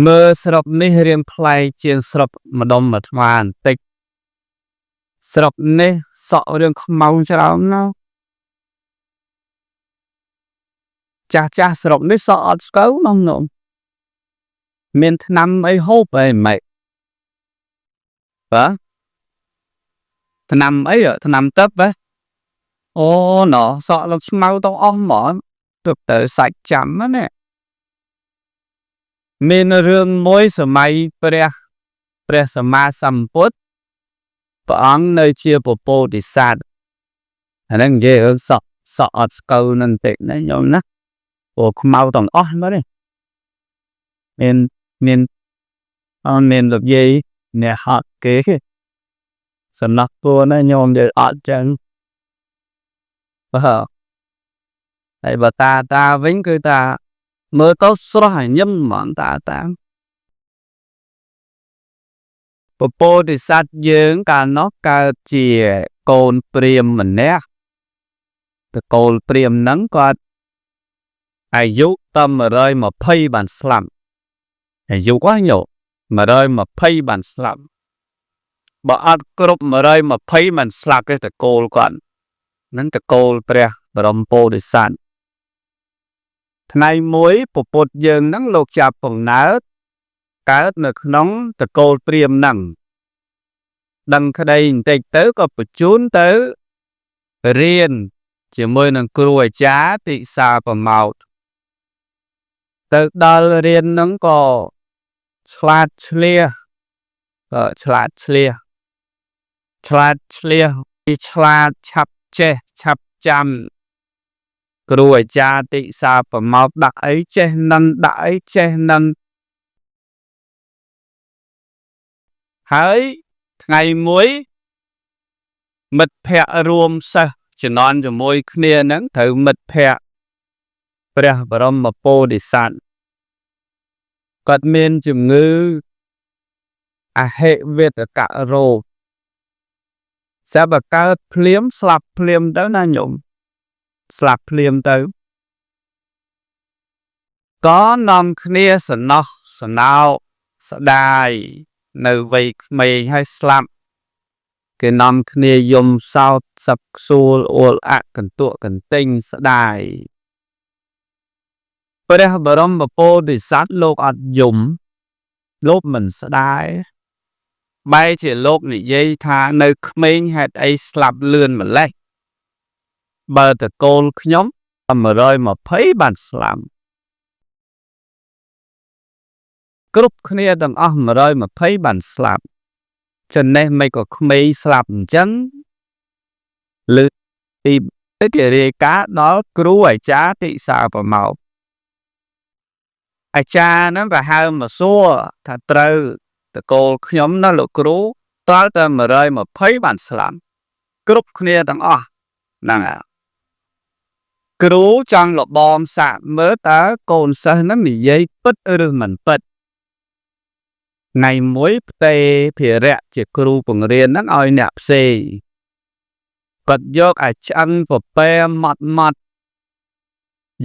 មើលស្រុកនេះរៀងប្លែកជាងស្រុកម្ដុំអាត្មាបន្តិចស្រុកនេះសក់រឿងខ្មៅច្រើនណាស់ចាស់ចាស់ស្រុកនេះសក់អត់ស្កូវនោះនោះមានថ្នាំអីហូបអីម៉េចបាទថ្នាំអីថ្នាំទឹកហ៎អូណោះសក់លោកស្មៅទៅអស់ហ្មងទើបទៅសាច់ចាំណាមានរឿងមួយសម័យព្រះសម្មាសម្ពុទ្ធព្រះអង្គនៅជាពពោធិសត្វអាហ្នឹងនិយាយរឿងសក់សក់អត់ស្កូវនឹងតិចណាញោមណាព្រោះខ្មៅទាំងអស់មកនេះមានមានអត់មាននិយាយអ្នកហត់គេសំណោះគួរណាញោមនិយាយអត់ចឹងបាទហើយបើតាតាវិញគឺតាមើលទៅស្រស់ឲ្យញឹមហ្មងតាតាពពោធិសត្វយើងកាលនោះកើតជាកូនព្រាហ្មណ៍ម្នាក់តកូលព្រាហ្មណ៍ហ្នឹងគាត់អាយុតែ120បានស្លាប់អាយុហ្នឹងញោ120បានស្លាប់បើអត់គ្រប់120មិនស្លាប់ទេតកូលគាត់នឹងតកូលព្រះបរមពោធិសត្វថ្ងៃមួយពពុទ្ធយើងហ្នឹងលោកចាប់កំណើតកើតនៅក្នុងតកូលព្រាហ្មណ៍ហ្នឹងដឹងក្តីបន្តិចទៅក៏បញ្ជូនទៅរៀនជាមួយនឹងគ្រូអាចារ្យទិសាប្រមោទទៅដល់រៀនហ្នឹងក៏ឆ្លាតឆ្លៀសក៏ឆ្លាតឆ្លៀសឆ្លាតឆ្លៀសពីឆ្លាតឆាប់ចេះឆាប់ចាំគ្រូអាចារ្យទិសាប្រមោទដាក់អីចេះនឹងដាក់អីចេះនឹងហើយថ្ងៃមួយមិត្តភ័ក្តិរួមសិស្សជំនាន់ជាមួយគ្នាហ្នឹងត្រូវមិត្តភ័ក្តិព្រះបរមពោធិសត្វគាត់មានជំងឺអហិវេតករោគស្រាប់តែកើតភ្លាមស្លាប់ភ្លាមទៅណាញោមស្លាប់ភ្លាមទៅក៏នាំគ្នាសំណោះសំណោកស្ដាយនៅវ័យក្មេងហើយស្លាប់គេនាំគ្នាយំសោតសឹកសួលអួលអកន្ទក់កន្ទិញស្ដាយព្រះបរមពោធិសត្វលោកអត់យំលោកមិនស្ដាយបែរជាលោកនិយាយថានៅក្មេងហេតុអីស្លាប់លឿនម្ល៉េះបើតកូលខ្ញុំ120បានស្លាប់គ្រប់គ្នាទាំងអស់120បានស្លាប់ចំណេះមិនក៏ក្មេងស្លាប់អញ្ចឹងលើទីគេរាយការណ៍ដល់គ្រូអាចារ្យទិសាប្រមោទអាចារ្យហ្នឹងក៏ហៅមកសួរថាត្រូវតកូលខ្ញុំណាលោកគ្រូតើតែ120បានស្លាប់គ្រប់គ្នាទាំងអស់ហ្នឹងហើយគ្រូចង់លបងសាកមើលតើកូនសិស្សហ្នឹងនិយាយពិតឬមិនពិតថ្ងៃមួយផ្ទេភារៈជាគ្រូបង្រៀនហ្នឹងឲ្យអ្នកផ្សេងគាត់យកអាឆ្អឹងពពែម៉ត់ម៉ត់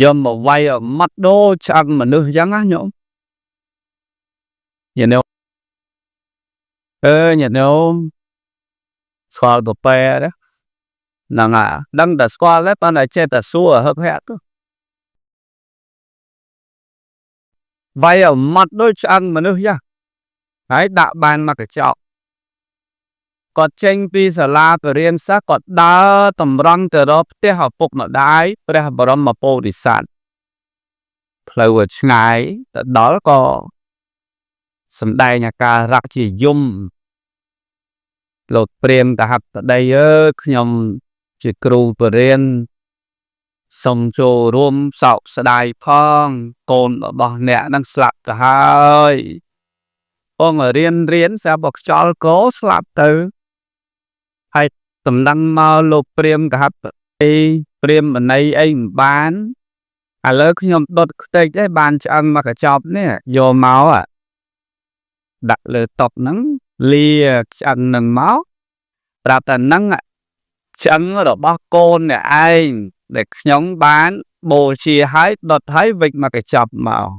យកមកវាយឲ្យម៉ត់ដូចឆ្អឹងមនុស្សអញ្ចឹងណាញោមញាតិញោមអើញាតិញោមស្គាល់ពពែទេហ្នឹងហើយដឹងតែស្គាល់ទេប៉ុន្តែចេះតែសួរហឹកហាក់ទៅវាយឲ្យម៉ត់ដូចឆ្អឹងមនុស្សចឹងហើយដាក់បានមកកញ្ចក់គាត់ចេញពីសាលាបរិញ្ញាសិស្សគាត់ដើរតម្រង់ទៅរកផ្ទះឪពុកម្ដាយព្រះបរមពោធិសត្វផ្លូវឆ្ងាយទៅដល់ក៏សម្ដែងអាការរៈជាយំលោកព្រាហ្មណ៍កហបតីអើយខ្ញុំជាគ្រូបរិញ្ញាសូមចូលរួមសោកស្ដាយផងកូនរបស់អ្នកនឹងស្លាប់ទៅហើយបងរៀនរៀនស្រាប់តែខ្យល់កោស្លាប់ទៅហើយតំណឹងមកលោកព្រាហ្មណ៍កហបតីព្រាហ្មណ៍មណីអីមិនបានឥឡូវខ្ញុំដុតខ្ទេចទេបានឆ្អឹងមកកញ្ចប់នេះយកមកដាក់លើតុហ្នឹងលាឆ្អឹងនឹងមកប្រាប់តែហ្នឹងឆ្អឹងរបស់កូនអ្នកឯងដែលខ្ញុំបានបូជាឲ្យដុតឲ្យវិចមកកញ្ចប់មក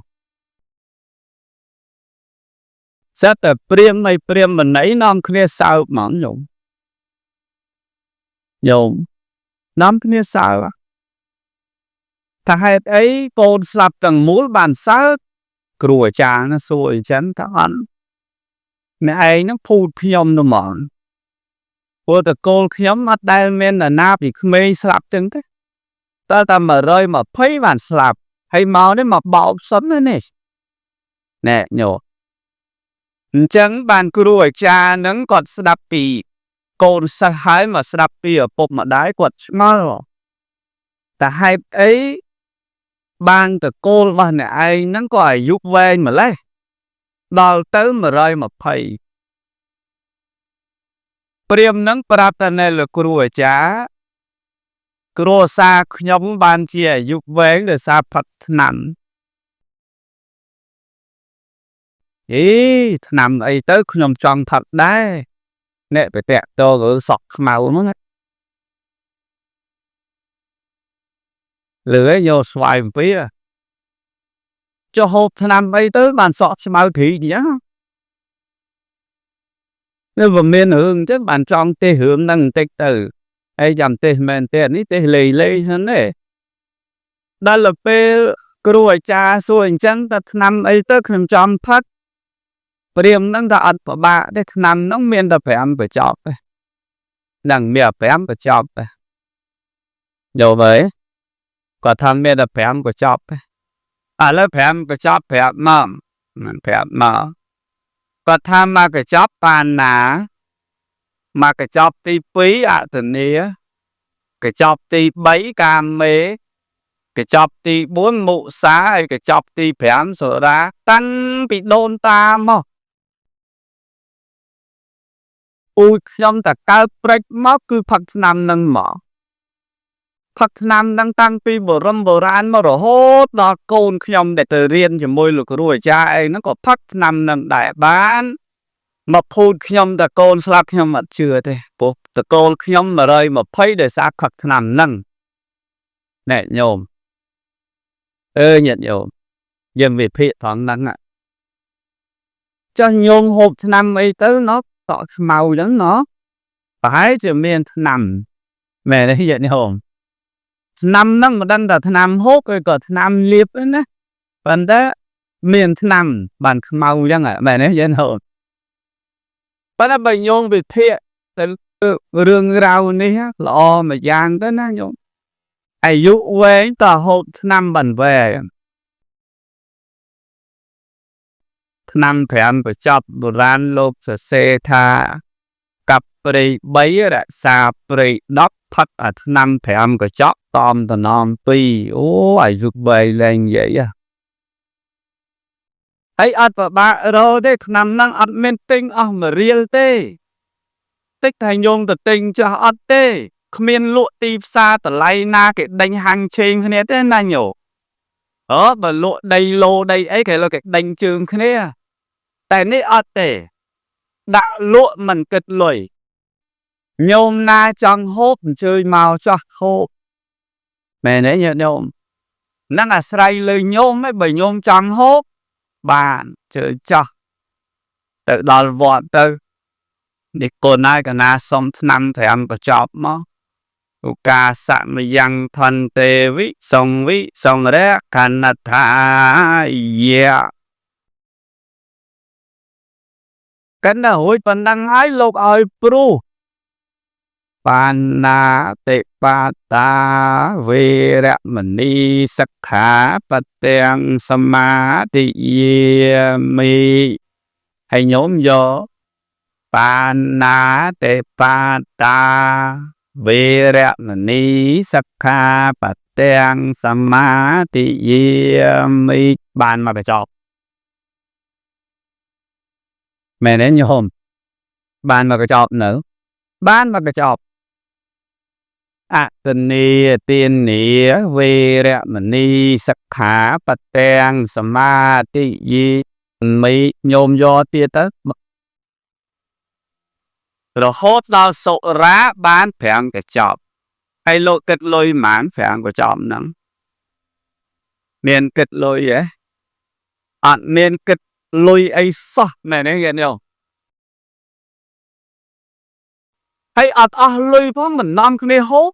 សិតតែព្រាមនៃព្រាមមណីនាំគ្នាសើបហ្មងញោមញោមនាំគ្នាសើបថាហេតុអីកូនស្លាប់ទាំងមូលបានសើបគ្រូអាចារ្យណាសួរអញ្ចឹងថាអត់អ្នកឯងហ្នឹងភូតខ្ញុំទៅហ្មងព្រោះតកូលខ្ញុំអត់ដែលមាននរណាពីក្មេងស្លាប់ចឹងទេតើតែ120បានស្លាប់ហើយមកនេះមកបោកសុនណានេះណែញោមអញ្ចឹងបានគ្រូអាចារ្យហ្នឹងគាត់ស្ដាប់ពីកូនសិស្សហើយមកស្ដាប់ពីឪពុកម្ដាយគាត់ឆ្ងល់តែហេតុអីបានតកូលរបស់អ្នកឯងហ្នឹងក៏អាយុវែងម្លេះដល់ទៅ120ព្រាមនឹងប្រាប់តែនៅលោកគ្រូអាចារ្យគ្រួសារខ្ញុំបានជាអាយុវែងដោយសារផឹកថ្នាំអេថ្នាំអីទៅខ្ញុំចង់ផឹកដែរអ្នកបតាក់តឬសក់ខ្មៅហ្នឹងលឺយកស្វាយអំពីចុះហូបថ្នាំអីទៅបានសក់ខ្មៅគ្រីអញ្ចឹងនៅបើមានរឿងអញ្ចឹងបានចង់ទេសរឿងហ្នឹងបន្តិចទៅហើយចាំទេសមែនទេនេះទេសលេលេសិនទេដល់ពេលគ្រូអាចារ្យសួរអញ្ចឹងតើថ្នាំអីទៅខ្ញុំចង់ផឹកព្រាមហ្នឹងថាអត់ពិបាកទេថ្នាំហ្នឹងមានតែ5បញ្ចប់ទេហ្នឹងមាន5បញ្ចប់ទេយល់ទេគាត់ថាមានតែ5បញ្ចប់ទេឥឡូវ5បញ្ចប់ប្រាប់មកមិនប្រាប់មកគាត់ថាមកកញ្ចប់បានណាមកកញ្ចប់ទី2អតនីកញ្ចប់ទី3កាមេកញ្ចប់ទី4មុសាហើយកញ្ចប់ទី5សុរាតាំងពីដូនតាមកអ៊ូខ្ញុំតែកើតព្រិចមកគឺផឹកថ្នាំនឹងមកផឹកថ្នាំនឹងតាំងពីបរមបុរាណមករហូតដល់កូនខ្ញុំដែលទៅរៀនជាមួយលោកគ្រូអាចារ្យឯងហ្នឹងក៏ផឹកថ្នាំនឹងដែរបានមកភូតខ្ញុំតែកូនស្លាប់ខ្ញុំអត់ជឿទេព្រោះតកូលខ្ញុំ120ដោយសារផឹកថ្នាំនឹងណែញោមអើញាតិញោមយើងវិភាគត្រង់ហ្នឹងចាស់ញោមហូបថ្នាំអីទៅណោះតក់ខ្មៅហ្នឹងណោះប្រហែលជាមានថ្នាំមែនទេញាតិញោមថ្នាំហ្នឹងមិនដឹងថាថ្នាំហូបឬក៏ថ្នាំលាបទេណាប៉ុន្តែមានថ្នាំបានខ្មៅអញ្ចឹងមែនទេញាតិញោមប៉ុន្តែបើញោមវិភាគទៅរឿងរ៉ាវនេះល្អមួយយ៉ាងទៅណាញោមអាយុវែងតហូបថ្នាំបានវែងថ្នាំ5បញ្ចប់បុរាណលោកសរសេរថាកាប់ព្រៃ3រក្សាព្រៃ10ផឹកអាថ្នាំ5កញ្ចក់តំតំណ2អូអាយុវែងលែងនិយាយហើយអត់ពិបាករកទេថ្នាំហ្នឹងអត់មានទិញអស់1រៀលទេតិចតែញោមទៅទិញចាស់អត់ទេគ្មានលក់ទីផ្សារតម្លៃណាគេដេញហាំងឆេងគ្នាទេណាញោអើបើលក់ដីឡូដីអីគេលោកគេដេញជើងគ្នាតែនេះអត់ទេដាក់លក់មិនគិតលុយញោមណាចង់ហូបអញ្ជើញមកចោះហូបមែនទេញាតិញោមហ្នឹងអាស្រ័យលើញោមឯងបើញោមចង់ហូបបានជើញចោះទៅដល់វត្តទៅនេះកូនហើយកណាសុំថ្នាំ5បញ្ចប់មកឧកាសមយ៉ាងផន្តេវិសង្វិសង្រៈកណថាយៈកិនដល់រួចប៉ុណ្ណឹងហើយលោកឲ្យព្រុសបាណាតិបាតាវេរមណីសិក្ខាបទាំងសមាទិយាមិហើយញោមយកបាណាតិបាតាវេរមណីសិក្ខាបទាំងសមាទិយាមិបានមកបញ្ចប់មែនទេញោមបានមកកញ្ចប់នៅបានមកកញ្ចប់អតនីទានីវេរមណីសិក្ខាបទាំងសមាទិយាមិញោមយកទៀតទៅរហូតដល់សុរាបាន5កញ្ចប់ហើយលោកគិតលុយប៉ុន្មាន5កញ្ចប់ហ្នឹងមានគិតលុយហ៎អត់មានគិត លុយអីសោះមែនទេញាតិញោមហើយអត់អស់លុយផងមិននាំគ្នាហូប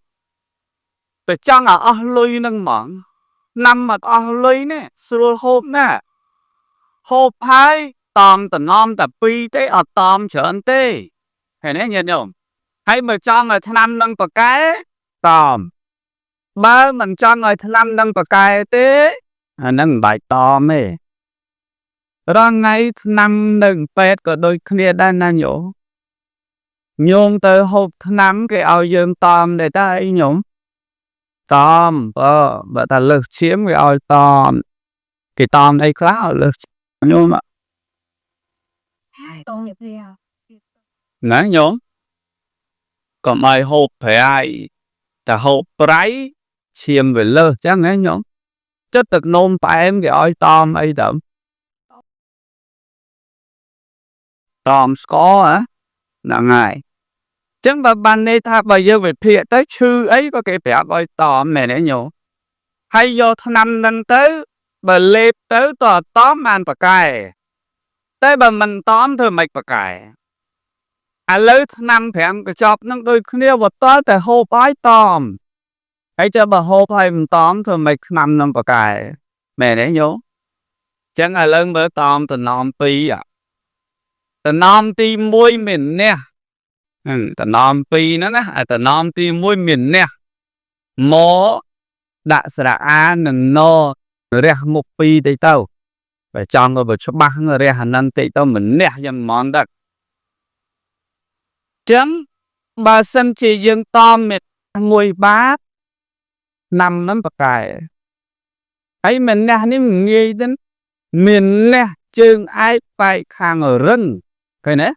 តែចង់ឲ្យអស់លុយនឹងហ្មងណាំអត់អស់លុយនេះស្រួលហូបណាស់ហូបហើយតំតំណតែពីរទេអត់តំច្រើនទេឃើញទេញាតិញោមហើយបើចង់ឲ្យថ្នាំនឹងប្រកែតំបើមិនចង់ឲ្យថ្នាំនឹងប្រកែទេអាហ្នឹងមិនបាច់តំទេរាល់ថ្ងៃថ្នាំនឹងពេទ្យក៏ដូចគ្នាដែរណាញោមញោមទៅហូបថ្នាំគេឲ្យយើងតំដែរតើអីញោមតំបើបើថាលើសឈាមគេឲ្យតំគេតំអីខ្លះឲ្យលើសញោម តងនេះវា ណាញោមកុំឲ្យហូបប្រៃតែហូបប្រៃឈាមវាលើសចឹងហ៎ញោមចិត្តទឹកនោមផ្អែមគេឲ្យតំអីទៅតំស្ករហ៎ហ្នឹងហើយចឹងបើបានន័យថាបើយើងវិភាគទៅឈឺអីក៏គេប្រាប់ឲ្យតំមែនទេញោមហើយយកថ្នាំហ្នឹងទៅបើលេបទៅតើតំបានប្រកែតែបើមិនតំធ្វើម៉េចប្រកែឥឡូវថ្នាំ5កញ្ចប់ហ្នឹងដូចគ្នាវតល់តែហូបឲ្យតំហើយចុះបើហូបឲ្យមិនតំធ្វើម៉េចថ្នាំនឹងប្រកែមែនទេញោមចឹងឥឡូវមើលតំតំណម2អាតំណមទី1មានអ្នកតំណម2ហ្នឹងណាអាតំណមទី1មានអ្នកមកដាក់ស្រៈអានិងណរះមុខ2តិចទៅបើចង់ក៏បើច្បាស់រះអានឹងតិចទៅម្នាក់យ៉ាងហ្មងទៅចឹងបើសិនជាយើងតមមួយបាតណាំនឹងប្រកែហើយម្នាក់នេះមិនងាយទេមានអ្នកជើងឯកបែកខាងរឹងឃើញទេ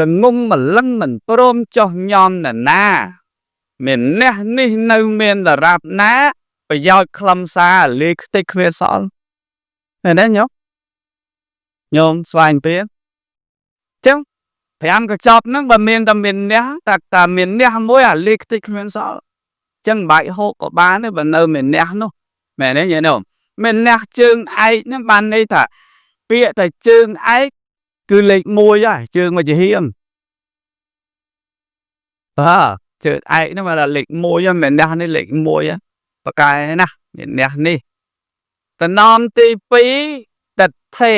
ល្ងងម្លឹងមិនព្រមចោះញោមនរណាមានអ្នកនេះនៅមានដរាបណាប្រយោជន៍ខ្លឹមសារលាយខ្ទេចគ្មានសល់ឃើញទេញោមញោមស្វែងពៀចឹង5កញ្ចប់ហ្នឹងបើមានតែមានអ្នកតែតែមានអ្នកមួយអាលាយខ្ទេចគ្មានសល់ចឹងមិនបាច់ហូបក៏បានដែរបើនៅមានអ្នកនោះមែនទេញោមមានអ្នកជើងឯកហ្នឹងបានន័យថាពាក្យតែជើងឯកគឺលេខ1ហើយជើងមកជាហៀងបាទជើងឯកហ្នឹងមកលេខ1ហ្នឹងមានអ្នកនេះលេខ1ប្រកែណាស់មានអ្នកនេះតំណមទី2តថេ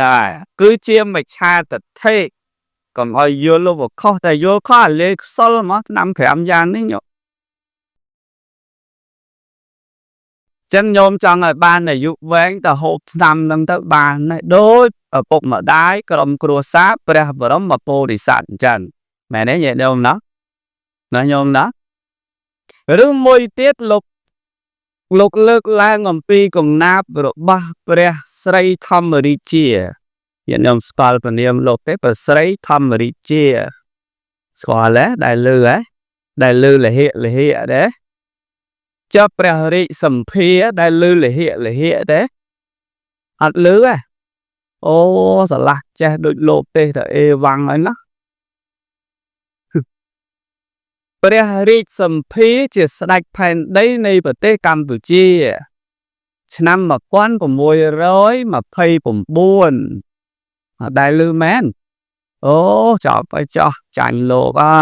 ដែរគឺជាមច្ឆាតថេកុំឲ្យយល់លោកខុសតែយល់ខុសអាលេខខ្សលមកឆ្នាំ5យ៉ាងនេះញោមចឹងញោមចង់ឲ្យបានអាយុវែងទៅហូបថ្នាំនឹងទៅបានដែរដូចឪពុកម្ដាយក្រុមគ្រួសារព្រះបរមពោធិសត្វអញ្ចឹងមែនទេញាតិញោមណាណាញោមណាឬមួយទៀតលោកលោកលើកឡើងអំពីកំណាព្យរបស់ព្រះស្រីធម្មរាជាញាតិញោមស្គាល់ព្រះនាមលោកទេព្រះស្រីធម្មរាជាស្គាល់ទេដែលលឺហ៎ដែលលឺលហិលហិទេចុះព្រះរាជសម្ភាដែលលឺលហិលហិទេអត់លឺទេអូស្រឡះចេះដូចលោកទេតែអេវ៉ាំងហើយណាព្រះរាជសម្ភាជាស្ដេចផែនដីនៃប្រទេសកម្ពុជា ឆ្នាំ1629អត់ដែលលឺមែនអូចប់ទៅចោះចាញ់លោកអើ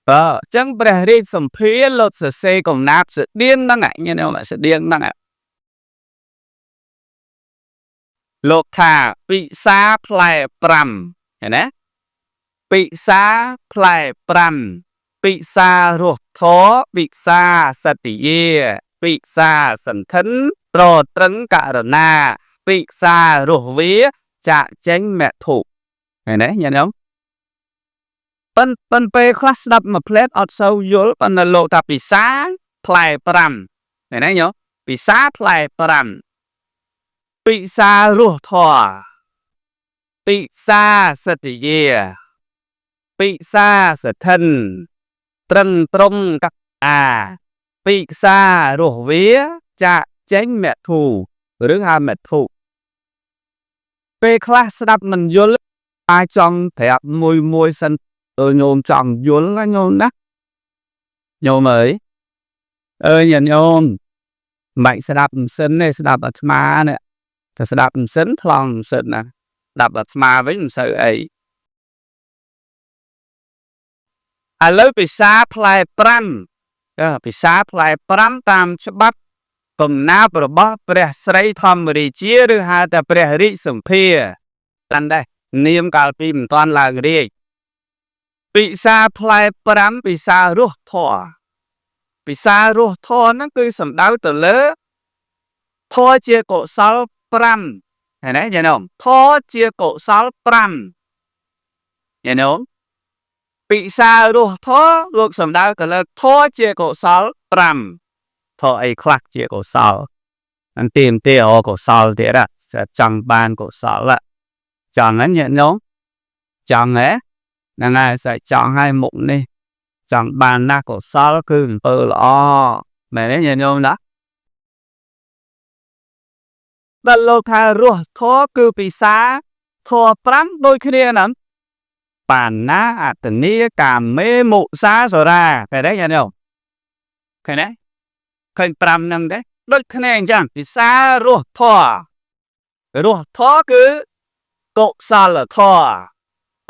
បើអញ្ចឹងព្រះរាជសម្ភាលោកសរសេរកំណាព្យស្តៀងហ្នឹងញ៉ែស្តៀងហ្នឹងលោកថាពិសាផ្លែ5ឃើញទេពិសាផ្លែ5ពិសារស់ធពិសាសតិយាពិសាសន្ធិនត្រត្រឹងករណាពិសារស់វាចាក់ចេញមធុឃើញទេញ៉ែញោមប៉ិនប៉ិនពេលខ្លះស្ដាប់មួយផ្លែតអត់សូវយល់ប៉ុន្តែលោកថាពិសាផ្លែ5ឃើញទេញោមពិសាផ្លែ5ពិសារស់ធពិសាសតិយាពិសាសថិនត្រឹងត្រង់កអាពិសារស់វាចាក់ចេញមធូឬហៅមធុពេលខ្លះស្ដាប់មិនយល់អាចចង់ប្រាប់មួយមួយសិនអឺញោមចង់យល់ណាញោមណាញោមអើយអើយញាតិញោម មិនស្ដាប់មិនសិនទេស្ដាប់អាត្មានេះតែស្ដាប់មិនសិនថ្លង់មិនសិនណាស្ដាប់អាត្មាវិញមិនសូវអីឥឡូវពិសាផ្លែ5ពិសាផ្លែ5តាមច្បាប់កំណាព្យរបស់ព្រះស្រីធម្មរាជាឬហៅថាព្រះរាជសម្ភារតាន់ដែរនាមកាលពីមិនទាន់ឡើងរាជពិសាផ្លែ5ពិសារសធរពិសារសធរហ្នឹងគឺសំដៅទៅលើធរជាកុសល5ឃើញទេញាតិញោមធរជាកុសល5ញាតិញោមពិសារសធរលោកសំដៅទៅលើធរជាកុសល5ធរអីខ្លះជាកុសលអន្ទីមទីអកុសលទៀតចង់បានកុសលចង់ហ្នឹងញាតិញោមចង់ហ៎ហ្នឹងហើយស្អែកចង់ឲ្យមុខនេះចង់បានណាស់កុសលគឺអំពើល្អមែនទេញាតិញោមណាដល់លោកថារស់ធម៌គឺពិសាធម៌5ដូចគ្នាហ្នឹងបាណាអតនីកាមេមុសាសរាឃើញទេញាតិញោមឃើញទេឃើញ5ហ្នឹងទេដូចគ្នាអញ្ចឹងពិសារស់ធម៌រស់ធម៌គឺកុសលធម៌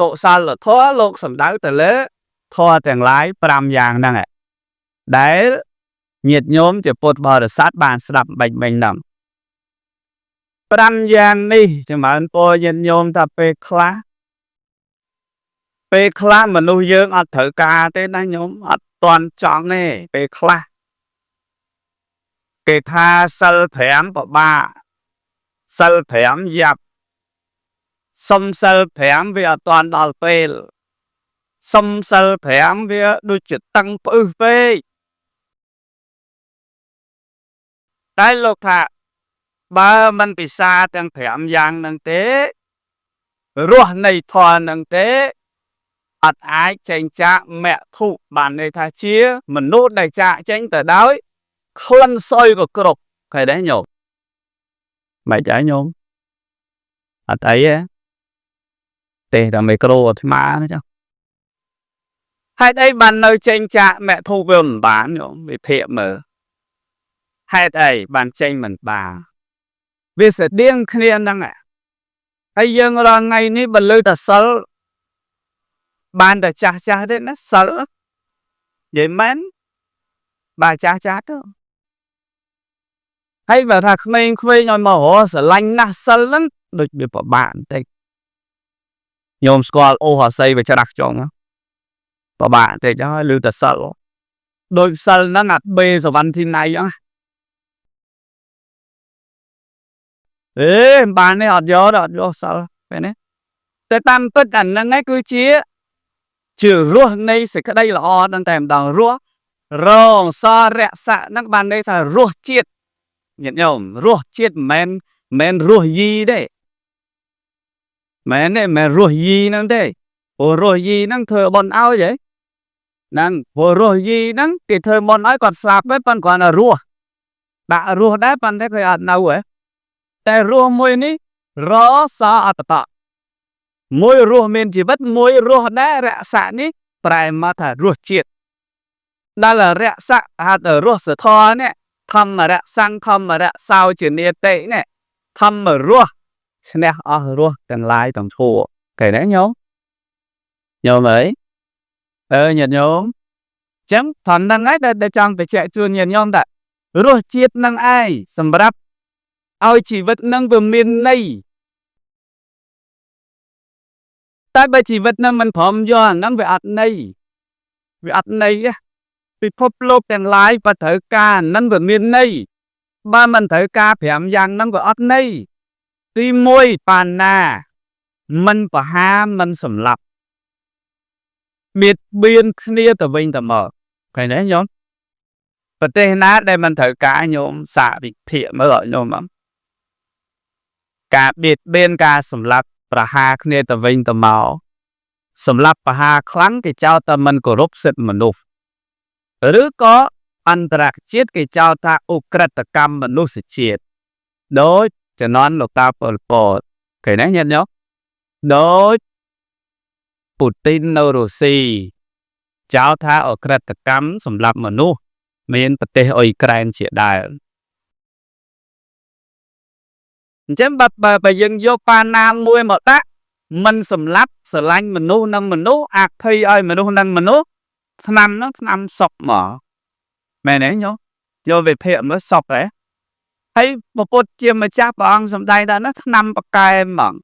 កុសលធម៌លោកសំដៅទៅលើធម៌ទាំងឡាយ5យ៉ាងហ្នឹងដែលញាតិញោមជាពុទ្ធបរិស័ទបានស្ដាប់បាញ់មិញហ្នឹង5យ៉ាងនេះចម្រើនពរញាតិញោមថាពេលខ្លះមនុស្សយើងអត់ត្រូវការទេណាញោមអត់តន់ចង់ទេពេលខ្លះគេថាសិល5ពិបាកសិល5យ៉ាប់សុំសិល5វាអត់តាន់ដល់ពេលសុំសិល5វាដូចជាតឹងផ្អឹសពេកតែលោកថាបើមិនពិសាទាំង5យ៉ាងហ្នឹងទេរស់នៃធម៌ហ្នឹងទេអត់អាចចេញចាកមគ្គបានន័យថាជាមនុស្សដែលចាកចេញទៅដោយក្លិនស្អុយក៏គ្រប់ឃើញទេញោមមិនអីញោមអត់អីទេទេតែមីក្រូអាត្មាណាចាហេតុអីបាននៅចេញចាកមគ្គវាមិនបានញោមវិភាគមើលហេតុអីបានចេញមិនបានវាស្តៀងគ្នាហ្នឹងហើយយើងរាល់ថ្ងៃនេះបើលើតែសិលបានតែចាស់ចាស់ទេណាសិលនិយាយមែនបាទចាស់ចាស់ទៅហើយបើថាក្មេងៗឲ្យមករកស្រឡាញ់ណាស់សិលហ្នឹងដូចវាពិបាកបន្តិចញោមស្គាល់អូសអាស័យវាច្រាស់ចុងពិបាកបន្តិចហើយឮតែសិលដូចសិលហ្នឹងអាបេសវណ្ណធីណៃហ្នឹងអេមិនបានទេអត់យកទេអត់យកសិលពេលនេះតែតាមពិតអាហ្នឹងឯងគឺជារសនៃសេចក្តីល្អហ្នឹងតែម្ដងរសរងសរៈសៈហ្នឹងបានន័យថារសជាតិញាតិញោមរសជាតិមិនមែនរសយីទេមែនទេមិនរសយីហ្នឹងទេព្រោះរសយីហ្នឹងធ្វើបន់ឲ្យហ៎ហ្នឹងព្រោះរសយីហ្នឹងគេធ្វើបន់ឲ្យគាត់ស្លាប់ហើយប៉ុន្តែគ្រាន់តែរស់ដាក់រស់ដែរប៉ុន្តែគេអត់នៅហ៎តែរស់មួយនេះរសអត្តតមួយរស់មានជីវិតមួយរស់ដែររក្សានេះប្រែមកថារសជាតិដែលរក្សាហៅថារសធម៌នេះធម្មរៈសង្ឃមរៈសោជានេតិនេះធម្មរសឈ្នះអស់រសទាំងឡាយទាំងធัวគេណាញោមញោមអើយអើញាតិញោមចឹងថនហ្នឹងឯងដែលចង់បញ្ជាក់ជូនញាតិញោមថារសជាតិនឹងឯងសម្រាប់ឲ្យជីវិតនឹងវាមានន័យតែបើជីវិតនឹងមិនព្រមយកអាហ្នឹងវាអត់ន័យវាអត់ន័យពិភពលោកទាំងឡាយបើត្រូវការអាហ្នឹងវាមានន័យបើមិនត្រូវការ5យ៉ាងហ្នឹងវាអត់ន័យទី1បាណាមិនប្រហាមិនសម្លាប់បៀតបៀនគ្នាទៅវិញទៅមកឃើញទេញោមប្រទេសណាដែលមិនត្រូវការញោមសាកវិភាគមើលឲ្យញោមការបៀតបៀនការសម្លាប់ប្រហារគ្នាទៅវិញទៅមកសម្លាប់ប្រហារខ្លាំងគេចោទថាមិនគោរពសិទ្ធិមនុស្សឬក៏អន្តរជាតិគេចោទថាឧក្រិដ្ឋកម្មមនុស្សជាតិដូចជំនាន់លោកតាប៉ុលពតឃើញទេញាតិញោមដូចពូទីននៅរុស្ស៊ីចោទថាឧក្រិដ្ឋកម្មសម្លាប់មនុស្សមានប្រទេសអ៊ុយក្រែនជាដើម អញ្ចឹងបើយើងយកបាណាមួយមកដាក់មិនសម្លាប់ស្រឡាញ់មនុស្សនិងមនុស្សអាភ័យឲ្យមនុស្សនិងមនុស្សឆ្នាំហ្នឹងឆ្នាំសុកមកមែនទេញោមយកវិភាគមើលសុកហ៎ហើយពុទ្ធជាម្ចាស់ព្រះអង្គសម្ដែងថាណាឆ្នាំបកែហ្មង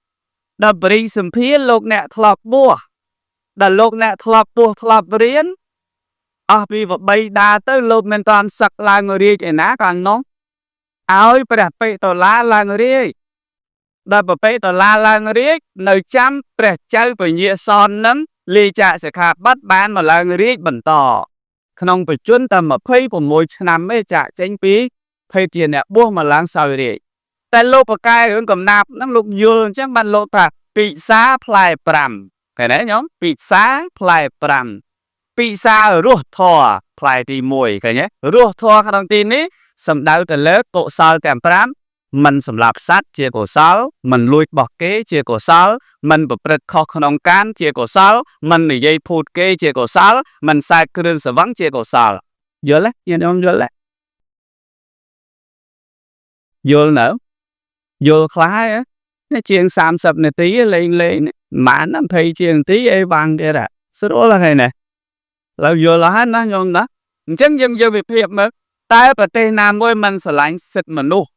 ដល់បរិសម្ភារលោកអ្នកធ្លាប់បួសដល់លោកអ្នកធ្លាប់ពោះធ្លាប់រៀនអស់ពីបបីដាទៅលោកមិនតាន់សឹកឡើងរាជឯណាកាលនោះឲ្យព្រះបិតលាឡើងរាជដល់ប្រពេតឡាឡើងរាជនៅចាំព្រះចៅពញាសននឹងលាចាកសិក្ខាបទបានមកឡើងរាជបន្តក្នុងបច្ចុប្បន្នតែ26ឆ្នាំទេចាកចេញពីភេទជាអ្នកបួសមកឡើងសោយរាជតែលោកបកែរឿងកំណាប់ហ្នឹងលោកយល់អញ្ចឹងបានលោកថាពិសាផ្លែ5ឃើញទេញោមពិសាផ្លែ5ពិសារស់ធរផ្លែទី1ឃើញទេរស់ធរក្នុងទីនេះសំដៅទៅលើកុសលទាំង5មិនសម្លាប់សត្វជាកុសលមិនលួចរបស់គេជាកុសលមិនប្រព្រឹត្តខុសក្នុងកាមជាកុសលមិននិយាយភូតគេជាកុសលមិនសែកគ្រឿងសង្វឹងជាកុសលយល់ទេញាតិញោមយល់ទេយល់នៅយល់ខ្លះហើយជាង30នាទីលេងលេងប្រហែល20ជាងនាទីអីវ៉ាងទៀតស្រួលហើយណាឡើយយល់ហើយណាញោមណាអញ្ចឹងយើងយកវិភាគមើលតើប្រទេសណាមួយមិនស្រឡាញ់សិទ្ធិមនុស្ស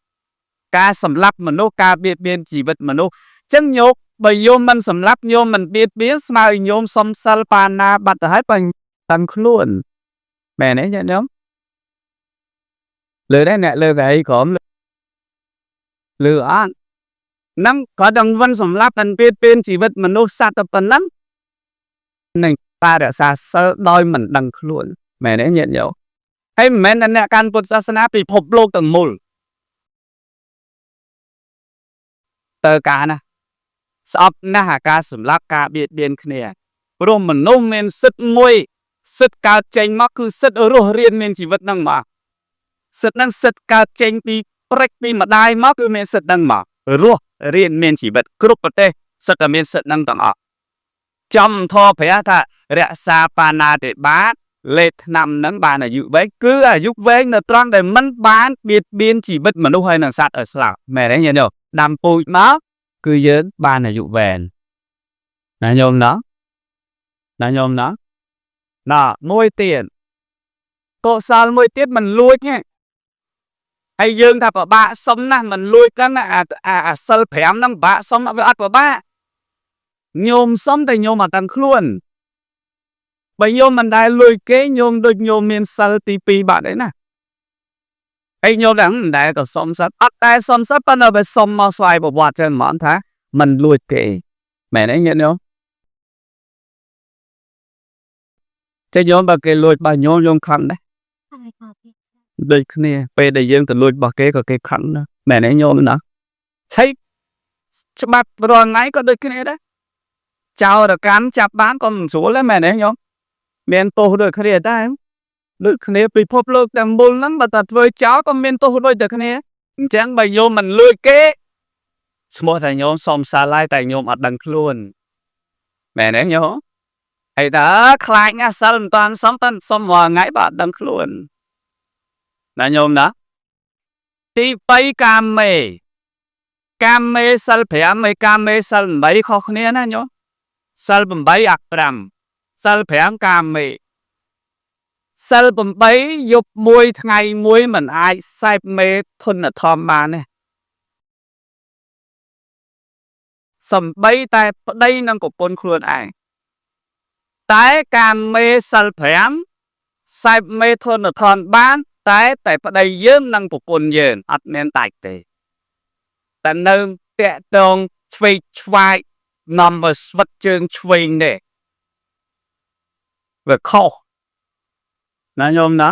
ការសម្លាប់មនុស្សការបៀតបៀនជីវិតមនុស្សអញ្ចឹងញោមបើញោមមិនសម្លាប់ញោមមិនបៀតបៀនស្មើញោមសុំសិលបាណាបាត់ទៅហើយបើតាំងខ្លួនមែនទេញាតិញោមលើដែរអ្នកលើកអីក្រុមលើអត់ហ្នឹងក៏ដឹងវិនសម្លាប់មិនបៀតបៀនជីវិតមនុស្សសត្វតែប៉ុណ្ណឹងនឹងបារក្សាសិលដោយមិនដឹងខ្លួនមែនទេញាតិញោមហើយមិនមែនតែអ្នកកាន់ពុទ្ធសាសនាពិភពលោកទាំងមូលតើការណាស្អប់ណាស់អាការសម្លាប់ការបៀតបៀនគ្នាព្រោះមនុស្សមានសិទ្ធិមួយសិទ្ធិកើតចេញមកគឺសិទ្ធិរស់រានមានជីវិតហ្នឹងមកសិទ្ធិហ្នឹងសិទ្ធិកើតចេញពីព្រិចពីម្ដាយមកគឺមានសិទ្ធិហ្នឹងមករស់រានមានជីវិតគ្រប់ប្រទេសសិទ្ធិតែមានសិទ្ធិហ្នឹងទាំងអស់ចំធរព្រះថារក្សាបាណាតិបាតលេខឆ្នាំហ្នឹងបានអាយុវែងគឺអាយុវែងនៅត្រង់ដែលមិនបានបៀតបៀនជីវិតមនុស្សហើយនិងសត្វឲ្យស្លាប់មែនទេញាតិញោមដាំពូជមកគឺយើងបានអាយុវែងណាញោមណាណាញោមណាណាមួយទៀតកុសលមួយទៀតមិនលួចទេហើយយើងថាពិបាកសុំណាស់មិនលួចហ្នឹងអាអាសិល5ហ្នឹងពិបាកសុំវាអត់ពិបាកញោមសុំតែញោមអត់តាំងខ្លួនបើញោមមិនដែលលួចគេញោមដូចញោមមានសិលទី2បាត់ឯណាហើយញោមដឹងមិនដែលក៏សុំសិលអត់តែសុំសិលប៉ុន្តែបើសុំមកស្វ័យប្រវត្តិចឹងហ្មងថាមិនលួចគេមែនទេញាតិញោមចេះញោមបើគេលួចរបស់ញោមញោមខឹងដែរដូចគ្នាពេលដែលយើងទៅលួចរបស់គេក៏គេខឹងដែរមែនទេញោមណាឆៃច្បាប់រាល់ថ្ងៃក៏ដូចគ្នាដែរចោរកម្មចាប់បានក៏មិនស្រួលដែរមែនទេញោមមានទោសដូចគ្នាដែរដូចគ្នាពិភពលោកទាំងមូលហ្នឹងបើតែធ្វើចោលក៏មានទោសដូចតែគ្នាអញ្ចឹងបើញោមមិនលួចគេឈ្មោះថាញោមសុំសាឡាយតែញោមអត់ដឹងខ្លួនមែនទេញោមហើយតើខ្លាចណាស់សិលមិនតាន់សុំតែសុំរាល់ថ្ងៃបើអត់ដឹងខ្លួនណាញោមណាទី3កាមេកាមេសិល5ហើយកាមេសិល8ខុសគ្នាណាញោមសិល8អា5សិល5កាមេសិល8យប់មួយថ្ងៃមួយមិនអាចសែបមេធនធម៌បានទេសំបីតែប្តីនិងប្រពន្ធខ្លួនឯងតែកាមេសិល5សែបមេធនធម៌បានតែប្តីយើងនិងប្រពន្ធយើងអត់មានដាច់ទេតែនៅតាក់តងឆ្វេងឆ្វាយនាំមកស្វិតជើងឆ្វេងទេវាខុសណាញោមណា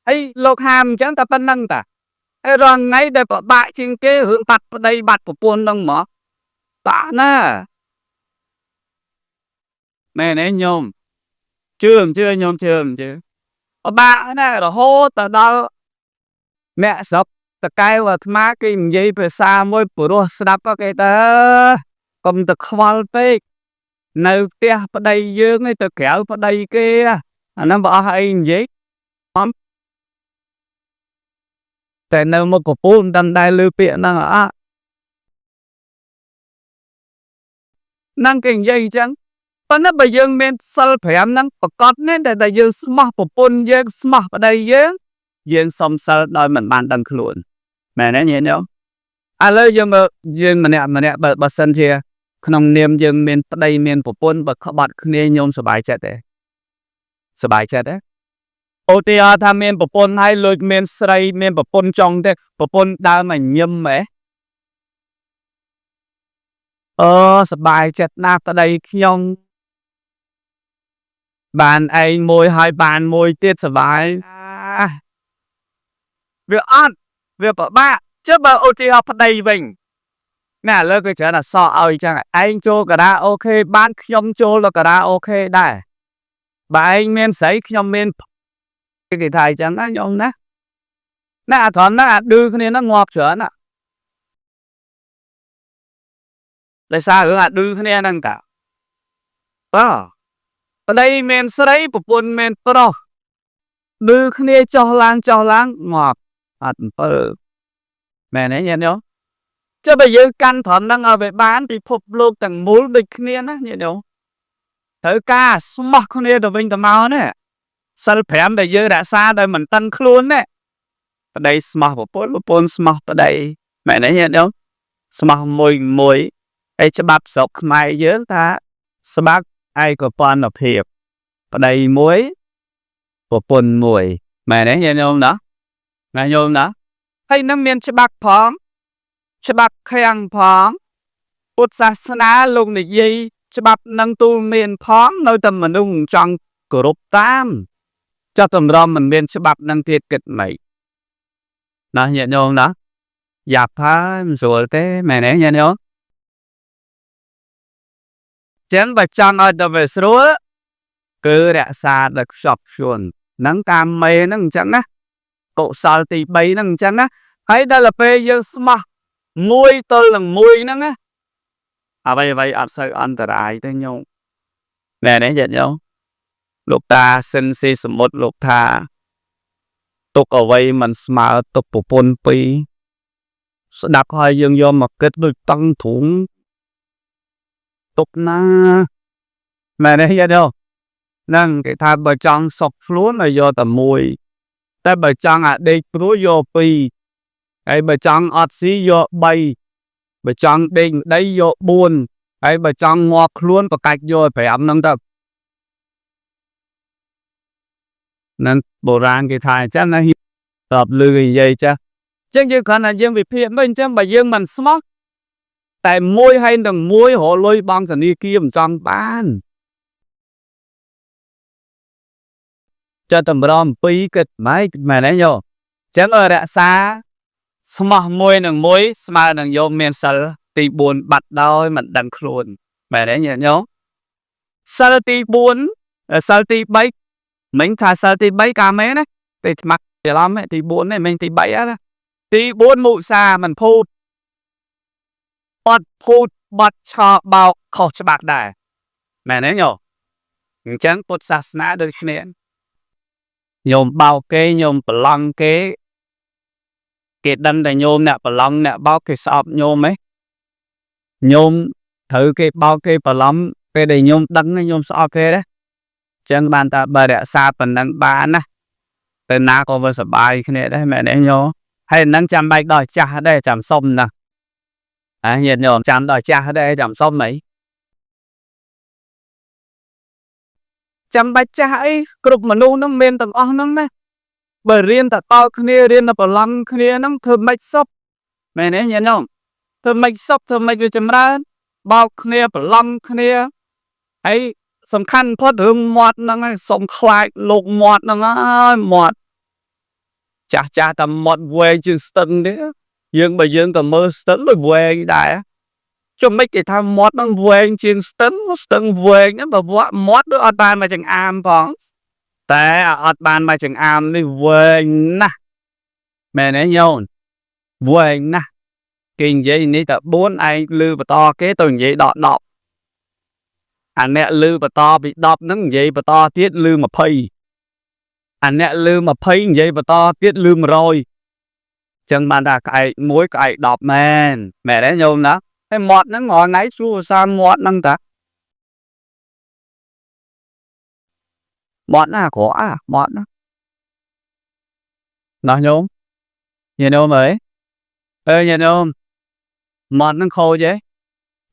ហើយលោកហាមអញ្ចឹងតែប៉ុណ្្នឹងតាហើយរាល់ថ្ងៃដែលពិបាកជាងគេរឿងបាត់ប្តីបាត់ប្រពន្ធហ្នឹងមកបាក់ណាមែនទេញោមជឿមិនជឿញោមជឿមិនជឿពិបាកណាស់រហូតទៅដល់អ្នកស្រុកតកែវអាត្មាគេនិយាយភាសាមួយព្រោះស្ដាប់គេទៅកុំទៅខ្វល់ពេកនៅផ្ទះប្តីយើងឯងទៅក្រៅប្តីគេអាហ្នឹងបើអស់អីនិយាយតែនៅមុខកពូលមិនដឹងដែរឮពាក្យហ្នឹងអត់ ហ្នឹងគេនិយាយអញ្ចឹងប៉ុន្តែបើយើងមានសិល5ហ្នឹងប្រកបណាស់តែយើងស្មោះប្រពន្ធយើងស្មោះប្តីយើងយើងសុំសិលដោយមិនបានដឹងខ្លួនមែនទេញាតិញោមឥឡូវយើងមើលយើងម្នាក់ម្នាក់បើបើសិនជាក្នុងនាមយើងមានប្តីមានប្រពន្ធបើក្បត់គ្នាញោមសប្បាយចិត្តទេសប្បាយចិត្តទេឧទាហរណ៍ថាមានប្រពន្ធហើយលួចមានស្រីមានប្រពន្ធចុងទេប្រពន្ធដើមមកញឹមហ៎អឺសប្បាយចិត្តណាស់ប្តីខ្ញុំបានឯងមួយហើយបានមួយទៀតសប្បាយវាអត់វាពិបាកចុះបើឧទាហរណ៍ប្តីវិញណាឥឡូវគេច្រើនតែសក់ឲ្យចឹងឯងចូលការ៉ាអូខេបានខ្ញុំចូលដល់ការ៉ាអូខេដែរបើឯងមានស្រីខ្ញុំមានគេថាអញ្ចឹងណាញោមណាណាអាត្រង់ហ្នឹងអាឌឺគ្នាហ្នឹងងាប់ច្រើនណាដោយសាររឿងអាឌឺគ្នាហ្នឹងតាបាទប្តីមានស្រីប្រពន្ធមានប្រុសឌឺគ្នាចោះឡើងចោះឡើងងាប់អត់អំពើមែនទេញាតិញោមចុះបើយើងកាន់ត្រង់ហ្នឹងឲ្យវាបានពិភពលោកទាំងមូលដូចគ្នាណាញាតិញោមត្រូវការស្មោះគ្នាទៅវិញទៅមកណាសិល5ដែលយើងរក្សាដោយមិនតឹងខ្លួនណាប្តីស្មោះប្រពន្ធប្រពន្ធស្មោះប្តីមែនទេញាតិញោមស្មោះមួយមួយហើយច្បាប់ស្រុកខ្មែរយើងថាស្បាក់ឯកពន្ធភាពប្តីមួយប្រពន្ធមួយមែនទេញាតិញោមណាណាញោមណាហើយនឹងមានច្បាប់ផងច្បាប់ខាំងផងពុទ្ធសាសនាលោកនិយាយច្បាប់នឹងទូលមានផងនៅតែមនុស្សចង់គោរពតាមចុះតម្រាំមិនមានច្បាប់នឹងទៀតគិតម៉េចណាញាតិញោមណាយ៉ាប់ហើយមិនស្រួលទេមែនទេញាតិញោមចឹងបើចង់ឲ្យទៅវាស្រួលគឺរក្សាដោយខ្ជាប់ខ្ជួនហ្នឹងកាមេហ្នឹងអញ្ចឹងណាកុសលទី3ហ្នឹងអញ្ចឹងណាហើយដល់ពេលយើងស្មោះមួយទល់នឹងមួយហ្នឹងណាអ្វីអ្វីអត់សូវអន្តរាយទេញោមមែនទេញាតិញោមលោកតាសិនស៊ីសមុទ្រលោកថាទុកអ្វីមិនស្មើទុកប្រពន្ធពីរស្ដាប់ហើយយើងយកមកគិតដូចតឹងទ្រូងទុកណាមែនទេញាតិញោមហ្នឹងគេថាបើចង់សុខខ្លួនឲ្យយកតែមួយតែបើចង់អាដេកព្រួយយកពីរហើយបើចង់អត់ស៊ីយក3បើចង់ដេកដីយក4ហើយបើចង់ងាប់ខ្លួនប្រកាច់យក5ហ្នឹងទៅនឹងបុរាណគេថាអញ្ចឹងណាស្រាប់លឺគេនិយាយចាស់អញ្ចឹងយើងគ្រាន់តែយើងវិភាគមើលអញ្ចឹងបើយើងមិនស្មោះតែមួយហើយនឹងមួយរកលុយបង់ធនាគារមិនចង់បានចិត្តតម្រាំពីរគិតម៉េចមែនទេយោអញ្ចឹងរក្សាស្មោះមួយនឹងមួយស្មើនឹងយកមានសិលទី4បាត់ដោយមិនដឹងខ្លួនមែនទេញាតិញោមសិលទី4សិលទី3មិញថាសិលទី3កាមេណាទេឆ្មាក់ច្រឡំទី4នេះមិញទី3ណាទី4មុសាមិនភូតបាត់ភូតបាត់ឆោបោកខុសច្បាប់ដែរមែនទេញោមអញ្ចឹងពុទ្ធសាសនាដូចគ្នាញោមបោកគេញោមប្រឡងគេគេដឹងតែញោមអ្នកប្រឡងអ្នកបោកគេស្អប់ញោមហ៎ញោមត្រូវគេបោកគេប្រឡំពេលដែលញោមដឹងញោមស្អប់គេដែរចឹងបានតែបើរក្សាប៉ុណ្ណឹងបានណាទៅណាក៏វាសប្បាយគ្នាដែរមែនទេញោមហើយនឹងចាំបាច់ដល់ចាស់ដែរចាំសុំណាអាញាតិញោមចាំដល់ចាស់ដែរចាំសុំអីចាំបាច់ចាស់អីគ្រប់មនុស្សហ្នឹងមានទាំងអស់ហ្នឹងណាបើរៀនតែតល់គ្នារៀនតែប្រឡំគ្នាហ្នឹងធ្វើម៉េចសុបមែនទេញាតិញោមធ្វើម៉េចសុបធ្វើម៉េចវាចម្រើនបោកគ្នាប្រឡំគ្នាហើយសំខាន់ផុតរឿងមាត់ហ្នឹងហើយសុំខ្លាចលោកមាត់ហ្នឹងហើយមាត់ចាស់ចាស់តែមាត់វែងជាងស្ទឹងទេយើងបើយើងទៅមើលស្ទឹងដូចវែងដែរចុះមិនគេថាមាត់ហ្នឹងវែងជាងស្ទឹងស្ទឹងវែងហ្នឹងបើមាត់ដូចអត់បានមកចង្អាមផងតែអត់បានមកចង្អាមនេះវែងណាស់មែនទេញោមវែងណាស់គេនិយាយនេះតែ4ឯងលឺបន្តគេទៅនិយាយដល់10អាអ្នកលឺបន្តពី10ហ្នឹងនិយាយបន្តទៀតលឺ20អាអ្នកលឺ20និយាយបន្តទៀតលឺ100ចឹងបានថាក្អែក1ក្អែក10មែនមែនទេញោមណាហើយមាត់ហ្នឹងរាល់ថ្ងៃសួរភាសាមាត់ហ្នឹងតា មាត់ណាអាក្រក់អាមាត់ណាណោះញោមញាតិញោមអើយអើញាតិញោមមាត់ហ្នឹងខូចទេ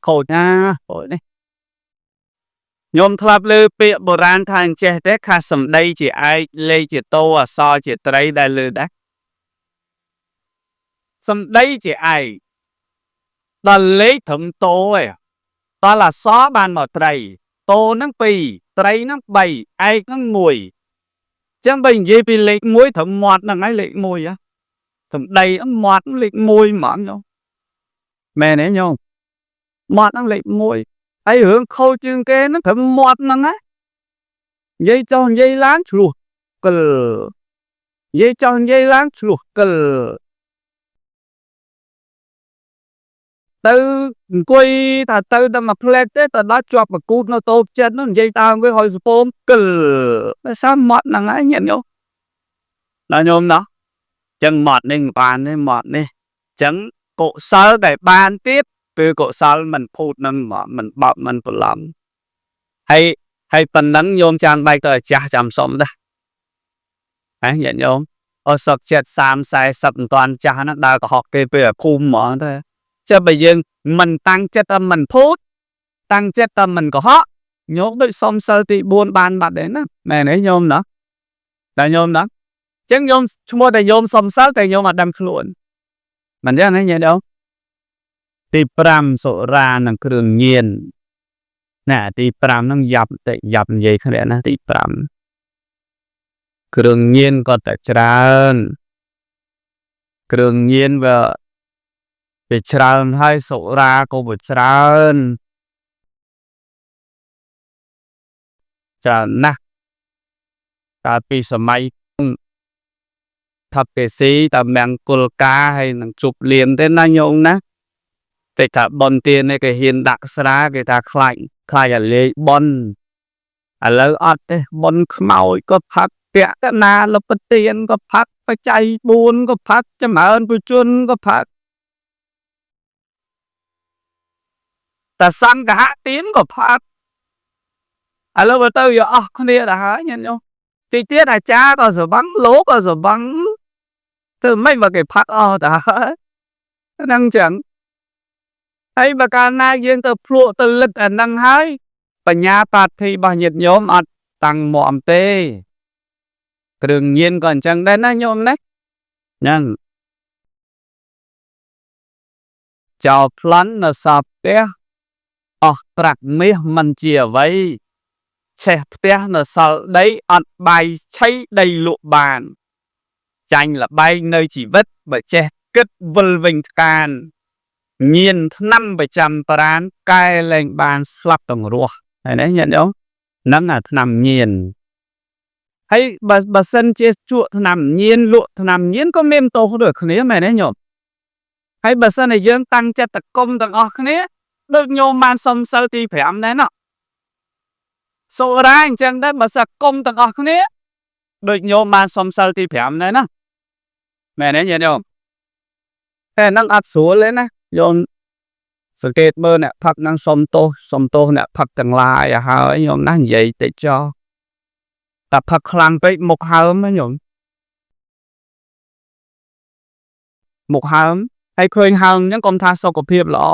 ខូចណាខូចនេះញោមធ្លាប់លើពាក្យបុរាណថាអញ្ចេះទេខាសម្ដីជាឯកលេខជាតោអសរជាត្រីដែលលើដែរសម្ដីជាឯកដល់លេខត្រឹមតោឯងដល់អសរបានមកត្រីតោហ្នឹង2ត្រីហ្នឹង3ឯកហ្នឹង1ចឹងបើនិយាយពីលេខ1ត្រឹមមាត់ហ្នឹងហើយលេខ1ហ៎សម្ដីហ្នឹងមាត់លេខ1ហ្មងញោមមែនទេញោមមាត់ហ្នឹងលេខ1ហើយរឿងខូចជាងគេហ្នឹងត្រឹមមាត់ហ្នឹងណានិយាយចុះនិយាយឡើងឆ្លោះកិលនិយាយចុះនិយាយឡើងឆ្លោះកិលទៅអង្គុយថាទៅដល់មួយផ្លែកទេទៅដល់ជាប់មកគូតនៅតូបចិត្តនោះនិយាយតាមវាហើយសពូមកិលដោយសារមាត់ហ្នឹងឯងញាតិញោមណាញោមណាចឹងមាត់នេះមិនបានទេមាត់នេះចឹងកុសលដែលបានទៀតគឺកុសលមិនភូតនឹងមិនបោកមិនប្រឡំហើយហើយប៉ុណ្ណឹងញោមចានបែកទៅអាចារ្យចាំសុំដែរហ៎ញាតិញោមអសុកចិត្ត30 40មិនតាន់ចាស់ហ្នឹងដើរកុហកគេពេលអាភូមិហ្មងទៅចុះបើយើងមិនតាំងចិត្តតែមិនភូតតាំងចិត្តតែមិនកុហកញោមដូចសុំសិលទី4បានបាត់ដែរណាមែនទេញោមណាតែញោមណាចឹងញោមឈ្មោះតែញោមសុំសិលតែញោមអត់ដឹងខ្លួនមិនចឹងទេញាតិញោមទី5សុរានិងគ្រឿងញៀនណាទី5ហ្នឹងយ៉ាប់តិចយ៉ាប់និយាយគ្នាណាទី5គ្រឿងញៀនក៏តែច្រើនគ្រឿងញៀនវាច្រើនហើយសុរាក៏វាច្រើនច្រើនណាស់កាលពីសម័យថពេស៊ីតាមង្គលការហើយនឹងជប់លៀមទេណាញោមណាតែថាបនទាននេះគេហ៊ានដាក់ស្រាគេថាខ្លាចខ្លាចអាលេខបនឥឡូវអត់ទេបនខ្មោចក៏ផឹកពកណាលបទានក៏ផឹកបច្ច័យ4ក៏ផឹកចម្រើនពុជនក៏ផឹកតាសង្ឃហទានក៏ផឹកឥឡូវបើទៅយកអស់គ្នាដល់ហើយញាតិញោមតិចទៀតអាចារ្យក៏ស្រវឹងលោកក៏ស្រវឹងធ្វើម៉េចបើគេផឹកអស់ទៅហើយហ្នឹងចឹងហើយបើកាលណាយើងទៅភ្លក់ទៅលឹកអាហ្នឹងហើយបញ្ញាបាធិរបស់ញាតិញោមអត់តាំងមាំទេគ្រឿងញៀនក៏អញ្ចឹងដែរណាញោមណាហ្នឹងចោលប្លន់នៅសពផ្ទះអស់ប្រាក់មាសមិនជាអ្វីឆេះផ្ទះនៅសល់ដីអត់បាយឆីដីលក់បានចាញ់លបែងនៅជីវិតបើចេះគិតវិលវិញថ្កានញៀនថ្នាំប្រចាំប្រានកែលែងបានស្លាប់ទាំងរស់ហើយណាញាតិញោមហ្នឹងអាថ្នាំញៀនហើយបើសិនជាជក់ថ្នាំញៀនលក់ថ្នាំញៀនក៏មានទោសដូចគ្នាមែនទេញោមហើយបើសិនជាយើងតាំងចិត្តតគុំទាំងអស់គ្នាដូចញោមបានសុំសិលទី5ដែរណោះសុរាអញ្ចឹងដែរបើសិនគុំទាំងអស់គ្នាដូចញោមបានសុំសិលទី5ដែរណាមែនទេញាតិញោមតែហ្នឹងអត់ស្រួលទេណាញោមសង្កេតមើលអ្នកផឹកហ្នឹងសុំទោសសុំទោសអ្នកផឹកទាំងឡាយឲ្យហើយញោមណានិយាយតិចចោះតែផឹកខ្លាំងពេកមុខហើមណាញោមមុខហើមហើយឃើញហើមអញ្ចឹងកុំថាសុខភាពល្អ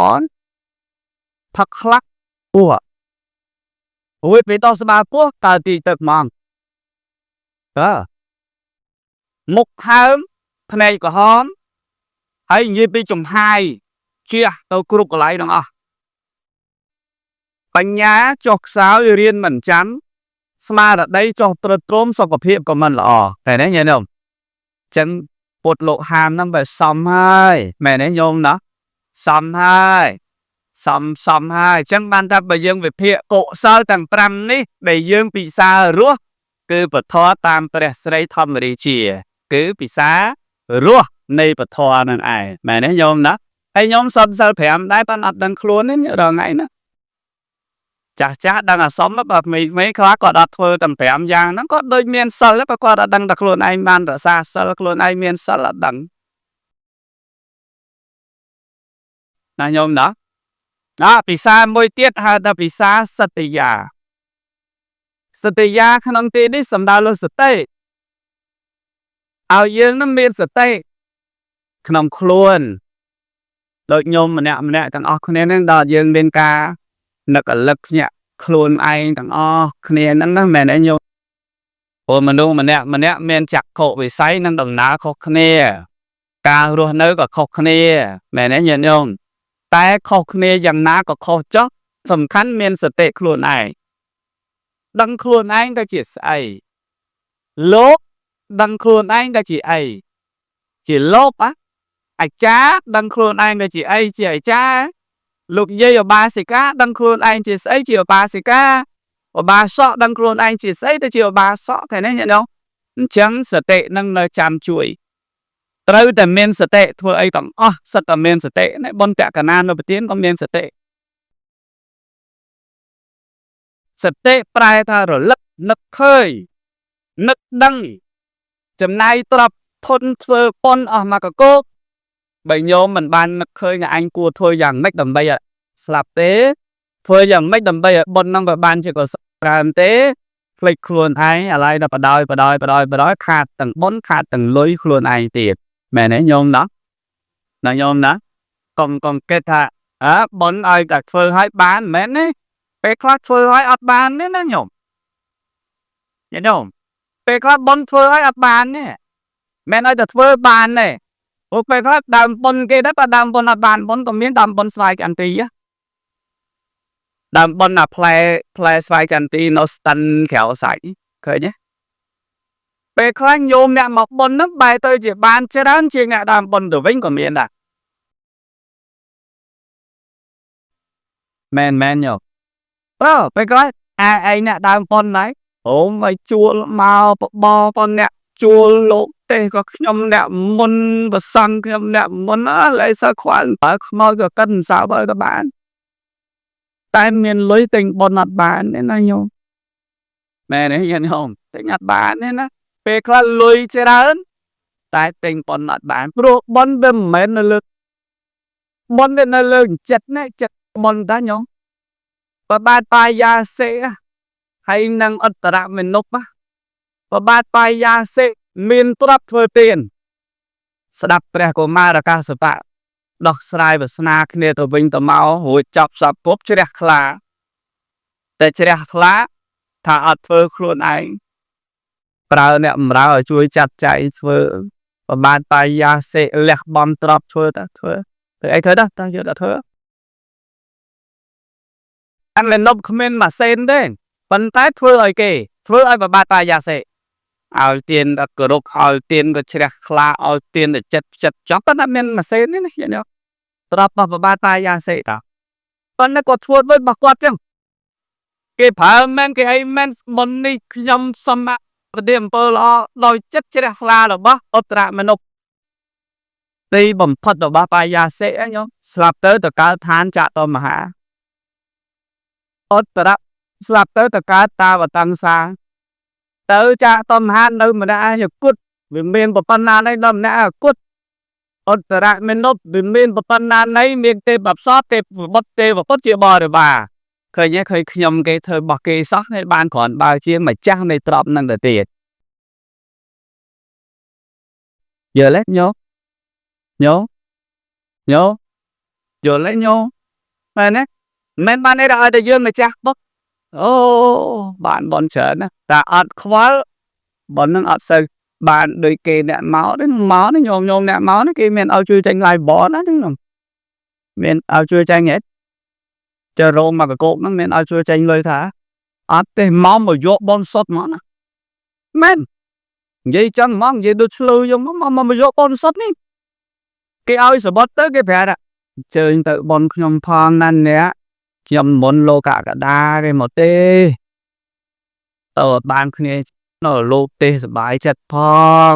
ផឹកខ្លះពោះរួចពេលដល់ស្បាលពោះតើទីទឹកហ្មងតើមុខហើមភ្នែកក្រហមហើយនិយាយពីចំហាយជះទៅគ្រប់កន្លែងទាំងអស់បញ្ញាចុះខ្សោយរៀនមិនចាំស្មារតីចុះត្រុតត្រោមសុខភាពក៏មិនល្អតែនេះញាតិញោមចឹងពុទ្ធលោកហាមហ្នឹងបើសមហើយមែនទេញោមណាសមហើយសមហើយអញ្ចឹងបានថាបើយើងវិភាគកុសលទាំង5នេះដែលយើងពិសាររស់គឺពធតាមព្រះស្រីធម្មរាជាគឺពិសារស់នៃពធនឹងឯងមែនទេញោមណាហើយញោមសុំសិល5ដែរប៉ុន្តែអត់ដឹងខ្លួនទេរាល់ថ្ងៃណាចាស់ចាស់ដឹងអាសុំបើក្មេងៗខ្លះគាត់អត់ធ្វើទាំង5យ៉ាងហ្នឹងគាត់ដូចមានសិលបើគាត់អត់ដឹងតែខ្លួនឯងបានរក្សាសិលខ្លួនឯងមានសិលអត់ដឹងណាញោមណាណាពិសាមួយទៀតហៅថាពិសាសតិយា សតិយាក្នុងទីនេះសំដៅលើសតិឲ្យយើងនឹងមានសតិក្នុងខ្លួនដូចញោមម្នាក់ម្នាក់ទាំងអស់គ្នានឹងដល់យើងមានការនឹករលឹកភ្ញាក់ខ្លួនឯងទាំងអស់គ្នាហ្នឹងណាមែនទេញោមព្រោះមនុស្សម្នាក់ម្នាក់មានចក្ខុវិស័យនិងដំណើរខុសគ្នា ការរស់នៅក៏ខុសគ្នាមែនទេញាតិញោមតែខុសគ្នាយ៉ាងណាក៏ខុសចុះសំខាន់មានសតិខ្លួនឯងដឹងខ្លួនឯងទៅជាស្អីលោកដឹងខ្លួនឯងទៅជាអីជាលោកអាអាចារ្យដឹងខ្លួនឯងទៅជាអីជាអាចារ្យលោកយាយឧបាសិកាដឹងខ្លួនឯងជាស្អីជាឧបាសិកាឧបាសកដឹងខ្លួនឯងជាស្អីទៅជាឧបាសកឃើញទេញាតិញោមអញ្ចឹងសតិនឹងនៅចាំជួយត្រូវតែមានសតិធ្វើអីទាំងអស់សិតតែមានសតិណាបុណ្យតកណានុប្រទានក៏មានសតិសតិប្រែថារលឹកនឹកឃើញនឹកដឹងចំណាយទ្រព្យធនធ្វើប៉ុនអស់មកកកោបើញោមមិនបាននឹកឃើញថាអញគួរធ្វើយ៉ាងម៉េចដើម្បីឲ្យស្លាប់ទេធ្វើយ៉ាងម៉េចដើម្បីឲ្យបុណ្យហ្នឹងក៏បានជាកុសលច្រើនទេភ្លេចខ្លួនឯងអាឡ័យដល់បដោយបដោយបដោយបដោយខាតទាំងបុណ្យខាតទាំងលុយខ្លួនឯងទៀតមែនទេញោមណាណាញោមណាកុំកុំគិតថាអើបុណ្យឲ្យតែធ្វើឲ្យបានមែនទេពេលខ្លះធ្វើឲ្យអត់បានទេណាញោមញាតិញោមពេលខ្លះបុណ្យធ្វើឲ្យអត់បានទេមិនឲ្យតែធ្វើបានទេព្រោះពេលខ្លះដើមបុណ្យគេដែរបើដើមបុណ្យអត់បានបុណ្យក៏មានដើមបុណ្យស្វាយចន្ទីដើមបុណ្យអាផ្លែផ្លែស្វាយចន្ទីនៅស្តិនក្រៅសាច់ឃើញទេពេលខ្លះញោមអ្នកមកបុណ្យហ្នឹងបែរទៅជាបានច្រើនជាងអ្នកដើមបុណ្យទៅវិញក៏មានដែរមែនមែនញោមបើពេលខ្លះអាឯងអ្នកដើមបុណ្យដែរអូមឲ្យជួលមកបបប៉ុនអ្នកជួលលោកទេក៏ខ្ញុំអ្នកមុនប្រសង់ខ្ញុំអ្នកមុនអើឡើយសើខ្វល់បើខ្មោចក៏កិនសើបើក៏បានតែមានលុយទិញបុណ្យអត់បានទេណាញោមមែនទេញាតិញោមទិញអត់បានទេណាពេលខ្លះលុយច្រើនតែទិញបុណ្យអត់បានព្រោះបុណ្យវាមិនមែននៅលើបុណ្យវានៅលើចិត្តណាចិត្តបុណ្យតាញោមប្របាទបាយាសេហើយនឹងអត្តរមនុស្សប្របាទបាយាសេមានទ្រព្យធ្វើទានស្ដាប់ព្រះកុមារកាសបៈដោះស្រាយវាសនាគ្នាទៅវិញទៅមករួចចប់សពគ្រប់ជ្រះថ្លាតែជ្រះថ្លាថាអត់ធ្វើខ្លួនឯងប្រើអ្នកបម្រើឲ្យជួយចាត់ចែងធ្វើប្របាទបាយាសេលះបំទ្រព្យធ្វើតើធ្វើធ្វើអីធ្វើទៅតើយកទៅធ្វើអនលនប់គ្មានម៉ាស៊ីនទេប៉ុន្តែធ្វើឲ្យគេធ្វើឲ្យប្របាទបាយាសេឲ្យទៀនដល់គោរពឲ្យទៀនក៏ជ្រះថ្លាឲ្យទៀនទៅចិត្តចិត្តចង់ប៉ុន្តែមានម៉ាស៊ីននេះណាញាតិញោមទ្រព្យរបស់ប្របាទបាយាសេតើប៉ុន្តែគាត់ធ្វើដូចរបស់គាត់ចឹងគេប្រើមែនគេអីមែនបុណ្យនេះខ្ញុំសុំប្រទានអំពើល្អដោយចិត្តជ្រះថ្លារបស់ឧត្តរមនុស្សទីបំផុតរបស់បាយាសេញោមស្លាប់ទៅទៅកើតឋានចតុមហាឧត្តរស្លាប់ទៅទៅកើតតាវតង្សាទៅចតុមហានៅម្នាក់ឯងគុតវាមានប្របណ្ណាណីដល់ម្នាក់ឯងគុតឧត្តរមនុស្សវាមានប្របណ្ណាណីមានទេពអប្សរទេពបុត្រទេវបុត្រជាបរិវារឃើញទេឃើញខ្ញុំគេធ្វើរបស់គេសោះហើយបានគ្រាន់បើជាម្ចាស់នៃទ្រព្យនឹងទៅទៀតយល់ទេញោញោញោយល់ទេញោមែនទេមិនបានអីដល់ឲ្យតែយើងម្ចាស់បុកអូបានបនច្រើនណាតែអត់ខ្វល់បននឹងអត់សូវបានដូចគេអ្នកមកទេមកនេះញោមញោមអ្នកមកនេះគេមានឲ្យជួយចាញ់ឡាយបនណាញោមមានឲ្យជួយចាញ់ហេចរោមមកកកហ្នឹងមានឲ្យជួយចាញ់លុយថាអត់ទេមកមកយកបនសុតមកណាមែននិយាយចឹងហ្មងនិយាយដូចឆ្លើយចឹងមកមកយកបនសុតនេះគេឲ្យសបុតទៅគេប្រាប់ថាអញ្ជើញទៅបនខ្ញុំផងណាអ្នកខ្ញុំមុនលោកកដាគេមកទេទៅបានគ្នានៅលោកទេសบายចិត្តផង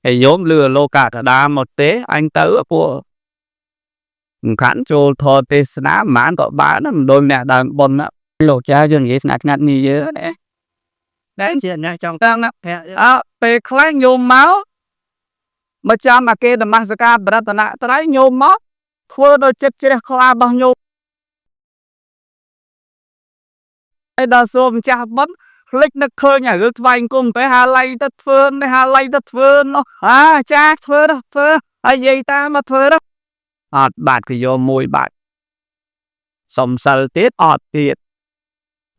ហើយញោមលឺលោកកដាមកទេអញទៅពួកសំខាន់ចូលធរទេសនាប្រហែលក៏បានមិនដូចអ្នកដើមប៉ុនណា លោកចាយើងនិយាយស្ងាត់ស្ងាត់នេះយើងណាតែជាអ្នកចង់ តាមណាអើពេលខ្លះញោមមកមកចាំអាគេនមស្ការបរតនត្រ័យញោមមកធ្វើដោយចិត្តជ្រះថ្លារបស់ញោមហើយដល់សួរម្ចាស់បុណ្យ ភ្លេចនឹកឃើញអារឿងថ្វាយអង្គមទៅហាឡៃទៅធ្វើនេះហាឡៃទៅធ្វើនោះអាចាធ្វើទៅធ្វើហើយនិយាយតាមមកធ្វើទៅអត់បាត់គេយកមួយបាត់សុំសិលទៀតអត់ទៀត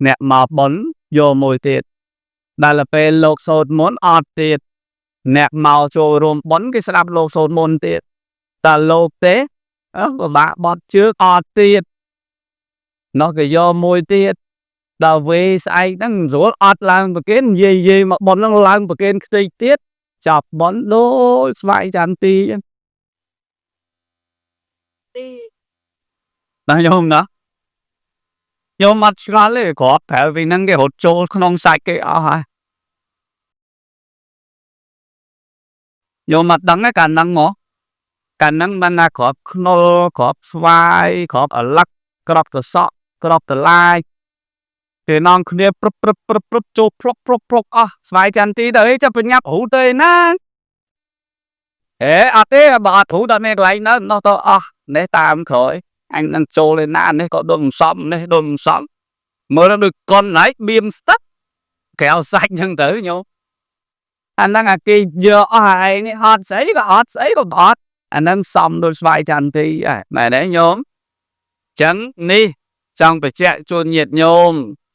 អ្នកមកប៉ុនយកមួយទៀតដល់ពេលលោកសូត្រមន្តអត់ទៀតអ្នកមកចូលរួមប៉ុនគេស្ដាប់លោកសូត្រមន្តទៀតតើលោកទេអើពិបាកបត់ជើងអត់ទៀតនោះគេយកមួយទៀតដល់វេស្អែកហ្នឹងស្រួលអត់ឡើងប្រគេននិយាយយាយមកប៉ុនហ្នឹងឡើងប្រគេនខ្ទេចទៀតចាប់ប៉ុនដូចស្វាយចន្ទទីចឹងណាញោមណាញោមអត់ឆ្ងល់ទេគ្រាប់ប្រើវិញហ្នឹងគេរត់ចូលក្នុងសាច់គេអស់ហើយញោមអត់ដឹងទេកាលហ្នឹងហ៎កាលហ្នឹងបានណាគ្រាប់ខ្នុរគ្រាប់ស្វាយគ្រាប់ឪឡឹកគ្រាប់ត្រសក់គ្រាប់តឡាយគេនាំគ្នាព្រឹបព្រឹបព្រឹបព្រឹបចូលផ្លុកផ្លុកផ្លុកអស់ស្វាយចន្ទទីទៅអីចាប់បញ្ញាប់រូទៅណាអេអត់ទេបើអត់រូដល់មានកន្លែងនៅនោះទៅអស់នេះតាមក្រោយអញនឹងចូលឯណានេះក៏ដូចមិនសមនេះដូចមិនសមមើលដូចកុនហើយបៀមស្ទឹកក្រៅសាច់ហ្នឹងទៅញោមអាហ្នឹងអាគេយកអស់ឯងនេះអត់ស្អីក៏អត់ស្អីក៏អត់អាហ្នឹងសមដូចស្វាយចន្ទទីហ៎មែនទេញោមចឹងនេះចង់បញ្ជាក់ជូនញាតិញោម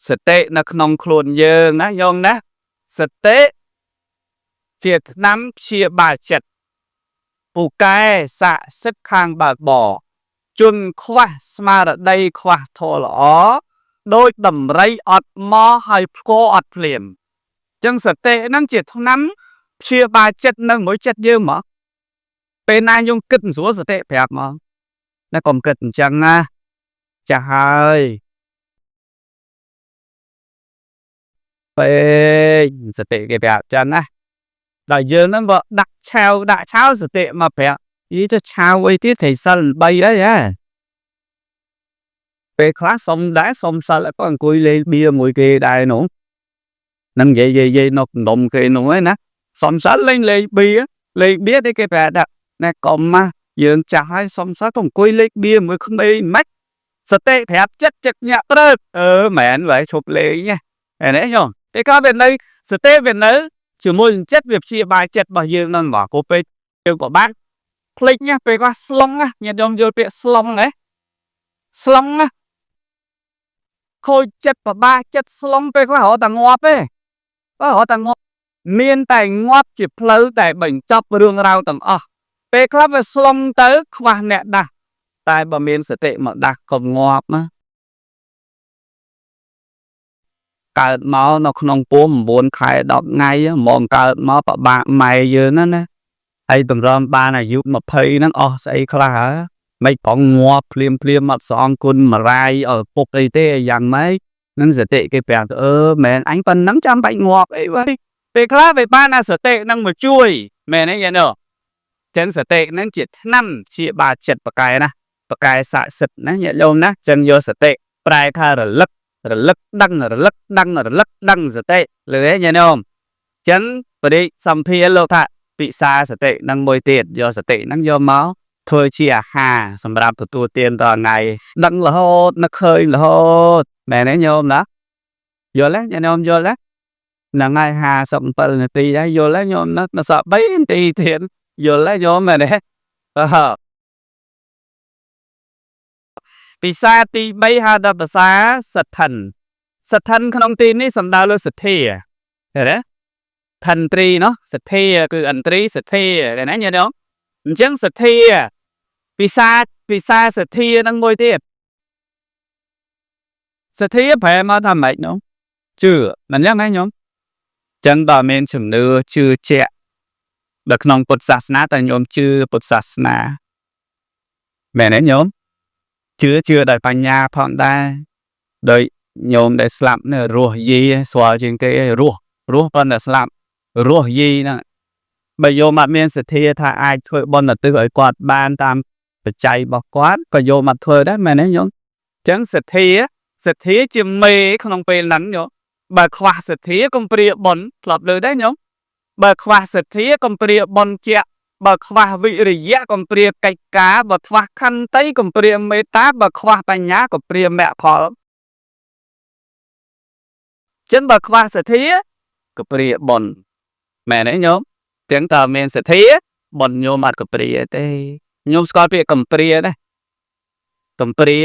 សតិនៅក្នុងខ្លួនយើងណាញោមណាសតិជាថ្នាំព្យាបាលចិត្តពូកែស័ក្តិសិទ្ធខាងបើកបរជនខ្វះស្មារតីខ្វះធម៌ល្អដូចដំរីអត់មកហើយផ្គរអត់ភ្លាមចឹងសតិហ្នឹងជាថ្នាំព្យាបាលចិត្តនឹងមួយចិត្តយើងមកពេលណាយើងគិតមិនស្រួលសតិប្រាប់មកណាកុំគិតអញ្ចឹងណាចាស់ហើយពេកសតិគេប្រាប់ចឹងណាដល់យើងហ្នឹងបើដាក់ឆាវដាក់ឆាវសតិមកប្រាប់យីទៅឆាវអីទៀតត្រីសិល3អីហ៎ពេលខ្លះសុំដែរសុំសិលក៏អង្គុយលេងបៀមួយគេដែរនោះនឹងនិយាយយាយយាយនៅដុំគេនោះឯណាសុំសិលលេងលេងបៀលេងបៀទេគេប្រាប់ថាណែកុំណាយើងចាស់ហើយសុំសិលក៏អង្គុយលេងបៀមួយក្មេងម៉េចសតិប្រាប់ចិត្តចិត្តញាក់ព្រឹកអឺមែនបើឈប់លេងណានេះញោមពេលក៏វានៅសតិវានៅជាមួយនឹងចិត្តវាព្យាបាលចិត្តរបស់យើងនឹងបងគោពេលយើងក៏បាក់ភ្លេចណាពេលគាត់ស្លុងណាញាតិញោមយល់ពាក្យស្លុងហ៎ស្លុងណាខូចចិត្តប្របាចិត្តស្លុងពេលគាត់រត់តែងាប់ទេបើរត់តែងាប់មានតែងាប់ជាផ្លូវតែបញ្ចប់រឿងរ៉ាវទាំងអស់ពេលខ្លះវាស្លុងទៅខ្វះអ្នកដាស់តែបើមានសតិមកដាស់កុំងាប់ណាកើតមកនៅក្នុងពោះ9ខែ10ថ្ងៃហ្មងកើតមកប្របាក់ម៉ែយើងណាណាហើយតម្រាំបានអាយុ20ហ្នឹងអស់ស្អីខ្លះហើយមិនប្រងងាប់ភ្លាមភ្លាមអត់សងគុណមរាយឲ្យពុកអីទេយ៉ាងម៉េចនឹងសតិគេប្រាប់អឺមែនអញប៉ុណ្ណឹងចាំបាច់ងាប់អីវ៉ៃពេលខ្លះវាបានអាសតិនឹងមកជួយមែនទេយាយនោះចឹងសតិនឹងជាថ្នាំជាបាចិត្តបកែណាបកែស័ក្តិសិទ្ធណាញាតិញោមណាចឹងយកសតិប្រែថារលឹករលឹកដឹងរលឹកដឹងរលឹកដឹងសតិលឺទេញាតិញោមចឹងបរិសម្ភារលោកថាពិសាសតិនឹងមួយទៀតយកសតិនឹងយកមកធ្វើជាអាហារសម្រាប់ទទួលទានរាល់ថ្ងៃដឹងរហូតនឹកឃើញរហូតមែនទេញោមណាយល់ទេញាតិញោមយល់ទេហ្នឹងហើយ57នាទីហើយយល់ទេញោមណានៅសល់3នាទីទៀតយល់ទេញោមមែនទេអឺពិសាទី3ហៅថាភាសាសទ្ធិនសទ្ធិនក្នុងទីនេះសំដៅលើសទ្ធាឃើញទេថន្ទ្រីណោះសទ្ធាគឺឥន្ទ្រីសទ្ធាឃើញទេញាតិញោមអញ្ចឹងសទ្ធាពិសាពិសាសទ្ធានឹងមួយទៀតសទ្ធាប្រែមកថាម៉េចនោះជឿមិនយ៉ាងណាញោមចឹងដល់មានជំនឿជឿជាក់ដល់ក្នុងពុទ្ធសាសនាតែញោមជឿពុទ្ធសាសនាមែនទេញោមជឿជឿដោយបញ្ញាផងដែរដោយញោមដែលស្លាប់នេះរស់យីស្គាល់ជាងគេរស់រស់ប៉ុន្តែស្លាប់រស់យីហ្នឹងបើយោមអត់មានសទ្ធាថាអាចធ្វើបុណ្យឧទ្ទិសឲ្យគាត់បានតាមបច្ច័យរបស់គាត់ក៏យោមអត់ធ្វើដែរមែនទេញោមអញ្ចឹងសទ្ធាសទ្ធាជាមេក្នុងពេលហ្នឹងញោមបើខ្វះសទ្ធាកុំព្រាបុណ្យធ្លាប់លើដែរញោមបើខ្វះសទ្ធាកុំព្រាបុណ្យជាបើខ្វះវិរិយៈកុំព្រាកិច្ចការបើខ្វះខន្តីកុំព្រាមេត្តាបើខ្វះបញ្ញាកុំព្រាមគ្គផល ចឹងបើខ្វះសទ្ធាកព្រាបុណ្យមែនទេញោមចឹងតើមានសទ្ធាបុណ្យញោមអត់កព្រាទេញោមស្គាល់ពាក្យកំព្រាណាកំព្រា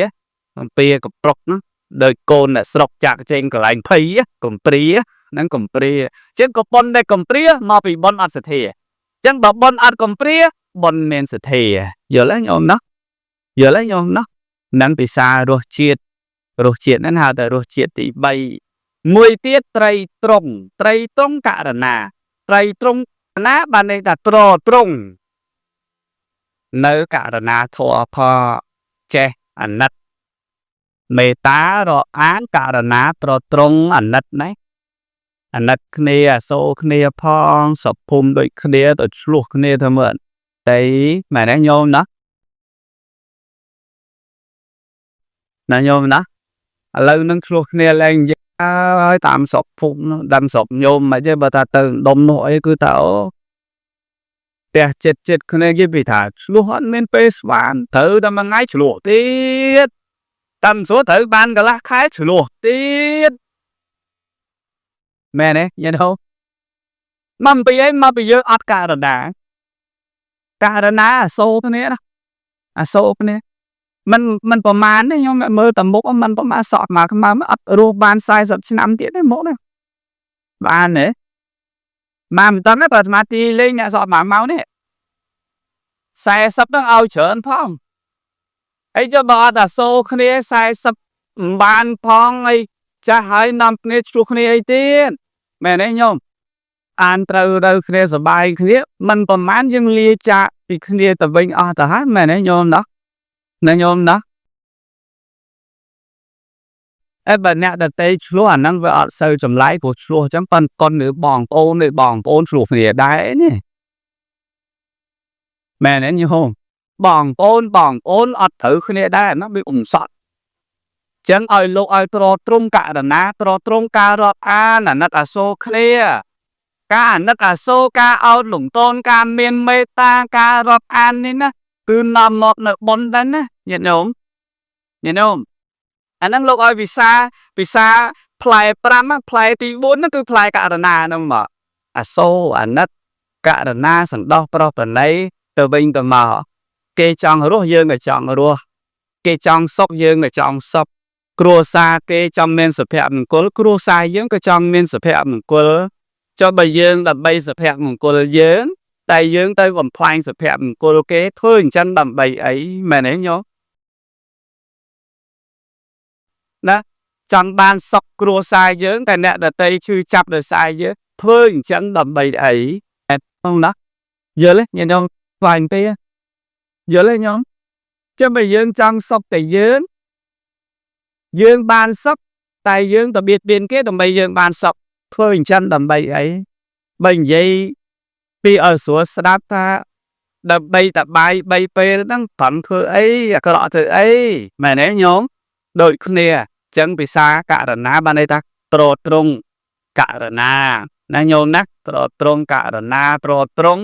កំព្រាកប្រុកណាដូចកូនអ្នកស្រុកចាក់ចេញកន្លែងភ័យកំព្រាហ្នឹងកំព្រាចឹងក៏ប៉ុនដែលកំព្រាមកពីបុណ្យអត់សទ្ធាចឹងបើបុណ្យអត់កំព្រាបុណ្យមានសទ្ធាយល់ទេញោមណាយល់ទេញោមណានឹងពិសារសជាតិរសជាតិហ្នឹងហៅថារសជាតិទី3មួយទៀតត្រីត្រង់ត្រីត្រង់ករណាត្រីត្រង់ណាបានន័យថាត្រត្រង់នៅករណាធម៌ផចេះអាណិតមេត្តារអានករណាត្រត្រង់អាណិតណាអាណិតគ្នាអាសូរគ្នាផងសភុំដូចគ្នាទៅឆ្លោះគ្នាធ្វើមើលតែម៉ែនេះញោមណាណាញោមណាឥឡូវនឹងឆ្លោះគ្នាឡើងនិយាយហើយតាមស្រុកភូមិតាមស្រុកញោមមិនទេបើថាទៅដុំនោះអីគឺថាអូផ្ទះចិត្តចិត្តគ្នាគេពីថាឆ្លោះអត់មានពេលស្វានត្រូវតែមួយថ្ងៃឆ្លោះទៀតតាមសួរត្រូវបានកន្លះខែឆ្លោះទៀតមែនទេយល់ទេមកពីអីមកពីយើងអត់ករណាករណាអាសូរគ្នាណាអាសូរគ្នាមិនមិនប្រមាណទេខ្ញុំមើលតែមុខមិនប្រមាណសក់មកខ្មៅអត់រស់បាន40ឆ្នាំទៀតទេមុខនេះបានទេបានមិនតទេបើអាត្មាទីលេងអ្នកសក់មកមកនេះ40ហ្នឹងឲ្យច្រើនផងអីចុះបើអត់អាសូរគ្នា40មិនបានផងអីចាស់ហើយនាំគ្នាឆ្លោះគ្នាអីទៀតមែនទេញោមអានត្រូវទៅគ្នាសบายគ្នាមិនប្រមាណយើងលាចាកពីគ្នាទៅវិញអស់ទៅហើយមែនទេញោមណោះណាញោមណាអេបើអ្នកដតីឆ្លោះអាហ្នឹងវាអត់សូវចម្លែកព្រោះឆ្លោះអញ្ចឹងប៉ិនកុនឬបងប្អូនឬបងប្អូនឆ្លោះគ្នាដែរនេះមែនទេញោមបងប្អូនបងប្អូនអត់ត្រូវគ្នាដែរណាវាអ៊ំសត់ចឹងឲ្យលោកឲ្យត្រទ្រង់ករណាត្រទ្រង់ការរាប់អានអាណិតអាសូរគ្នាការអាណិតអាសូរការអោនលំទោនការមានមេត្តាការរាប់អាននេះណាគឺនាំមកនៅបុណ្យដែរណាញាតិញោមញាតិញោមអាហ្នឹងលោកឲ្យវិសាវិសាផ្លែ5ផ្លែទី4ហ្នឹងគឺផ្លែករណាហ្នឹងមកអាសូរអាណិតករណាសន្តោសប្រុសប្រណីទៅវិញទៅមកគេចង់រស់យើងក៏ចង់រស់គេចង់សុខយើងក៏ចង់សុខគ្រួសារគេចង់មានសុភមង្គលគ្រួសារយើងក៏ចង់មានសុភមង្គលចុះបើយើងដើម្បីសុភមង្គលយើងតែយើងទៅបំផ្លាញសុភមង្គលគេធ្វើអញ្ចឹងដើម្បីអីមែនទេញោមណាចង់បានសុខគ្រួសារយើងតែអ្នកដតីឈឺចាប់ដោយសារយើងធ្វើអញ្ចឹងដើម្បីអីហ្នឹងណាយល់ទេញោមស្វែងទេយល់ទេញោមចាំបើយើងចង់សុខតែយើងយើងបានសុខតែយើងទៅបៀតបៀនគេដើម្បីយើងបានសុខធ្វើអញ្ចឹងដើម្បីអីបើនិយាយពីឲ្យស្រួលស្ដាប់ថាដើម្បីតបាយ3ពេលហ្នឹងប្រឹងធ្វើអីអាក្រក់ធ្វើអីមែនទេញោមដូចគ្នាអញ្ចឹងភាសាករណាបានន័យថាត្រត្រង់ករណាណាញោមណាត្រត្រង់ករណាត្រត្រង់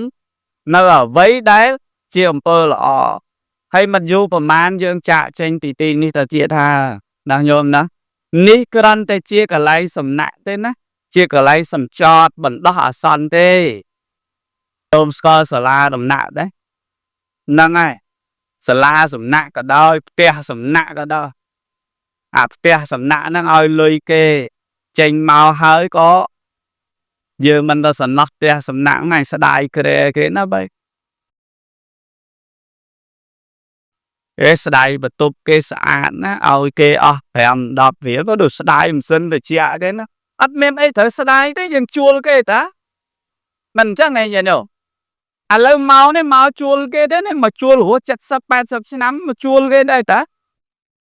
នៅអ្វីដែលជាអំពើល្អហើយមិនយូរប្រហែលយើងចាក់ចេញពីទីនេះទៅទៀតថាណាញោមណានេះគ្រាន់តែជាកន្លែងសំណាក់ទេណាជាកន្លែងសំចតបណ្ដោះអាសន្នទេញោមស្គាល់សាលាដំណាក់ដែរហ្នឹងហើយសាលាសំណាក់ក៏ដោយផ្ទះសំណាក់ក៏ដោយអាផ្ទះសំណាក់ហ្នឹងឲ្យលុយគេចេញមកហើយក៏យើងមិនទៅសំណោះផ្ទះសំណាក់ហ្នឹងស្ដាយក្រែគេណាបើអេស្ដាយបន្ទប់គេស្អាតណាឲ្យគេអស់5 10រៀលក៏ដូចស្ដាយមិនសិនទៅជាគេណាអត់មានអីត្រូវស្ដាយទេយើងជួលគេតាមិនអញ្ចឹងឯងយាយនោះឥឡូវមកនេះមកជួលគេទេនេះមកជួលរហូត70 80ឆ្នាំមកជួលគេដែរតា